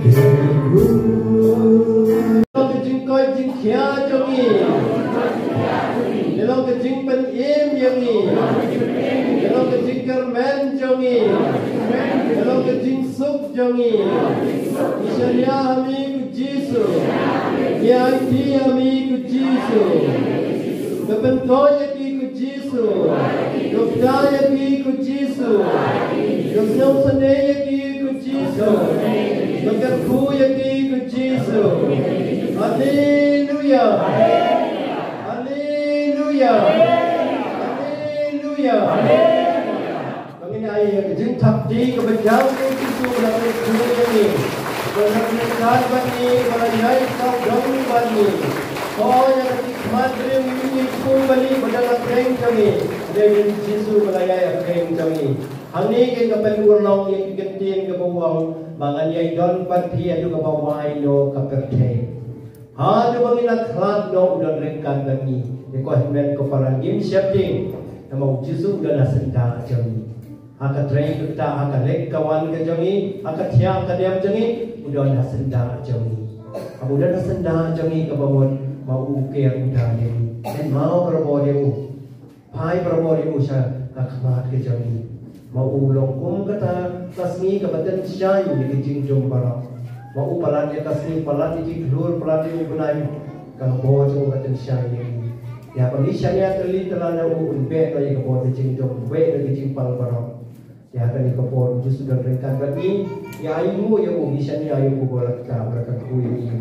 Ka jingkoit jingkhiah jong ngi. Ka long ka jingpynim ïa ngi. Ka long ka jingkyrmen jong ngi. Ka long ka jingsuk jong ngi. Ngi shaniah ha me ko Jisu. Ngi aiti ha me ko Jisu. Ka pynkoit ïa ki ko Jisu. Ka pynkoit ïa ki ko Jisu. Ka sngewsynei ïa ki ko Jisu. Ka kyrkhu ïa ki ko Jisu. Haleluya. Haleluya. Haleluya. Ba ngin ai ïa ka jingthap kti kaba jam ïa u Jisu ba la kyrkhu ïa ngi, ba la kyrkhu bad ngi, ba la ïai sawdong bad ngi. Ko ïa ka jingkhmat briew ngi kum bad ngi ba dang la kyrkhu jong ngi. Dei u Jisu ba la ïai kyrkhu jong ngi. Hangne ka ban urlong ïa ka ktien kaba ong ba ngan ïai don bad phi haduh kaba wai noh ka pyrthei. Haduh ba ngin ïa khlad noh u don ryngkat bad ngi. Ïa ko hynmen ko para ngim sheptieng. Namar u Jisu u don ha syndah jong ngi. Ha ka trei ka ktah, ha ka leit ka wan ka jong ngi, ha ka thiah ka dem jong ngi, u don ha syndah jong ngi. Haba u don ha syndah jong ngi kaba mut, ma u ker u da ïa ngi. Ngan mao barabor ïa u. Phai barabor ïa u sha ka khmat ka jong ngi. Ma u long kum kata ka sngi kaba tynshai ïa ka jingdum baroh. Ma u palat ïa ka sngi, palat ïa ki khlur, palat ïa u bnai. Ka bor jong u ka tynshai ïa ngi. Ïa ba ngi shaniah tylli tylla na u, un beh noh ïa ka bor ka jingdum, beh noh ïa ka jingpal baroh. Ïa kane ka por u Jisu don ryngkat bad ngi. Ïa ainguh ïa u, ngi shaniah ïa u ba la kta, ba la kyrkhu ïa ngi.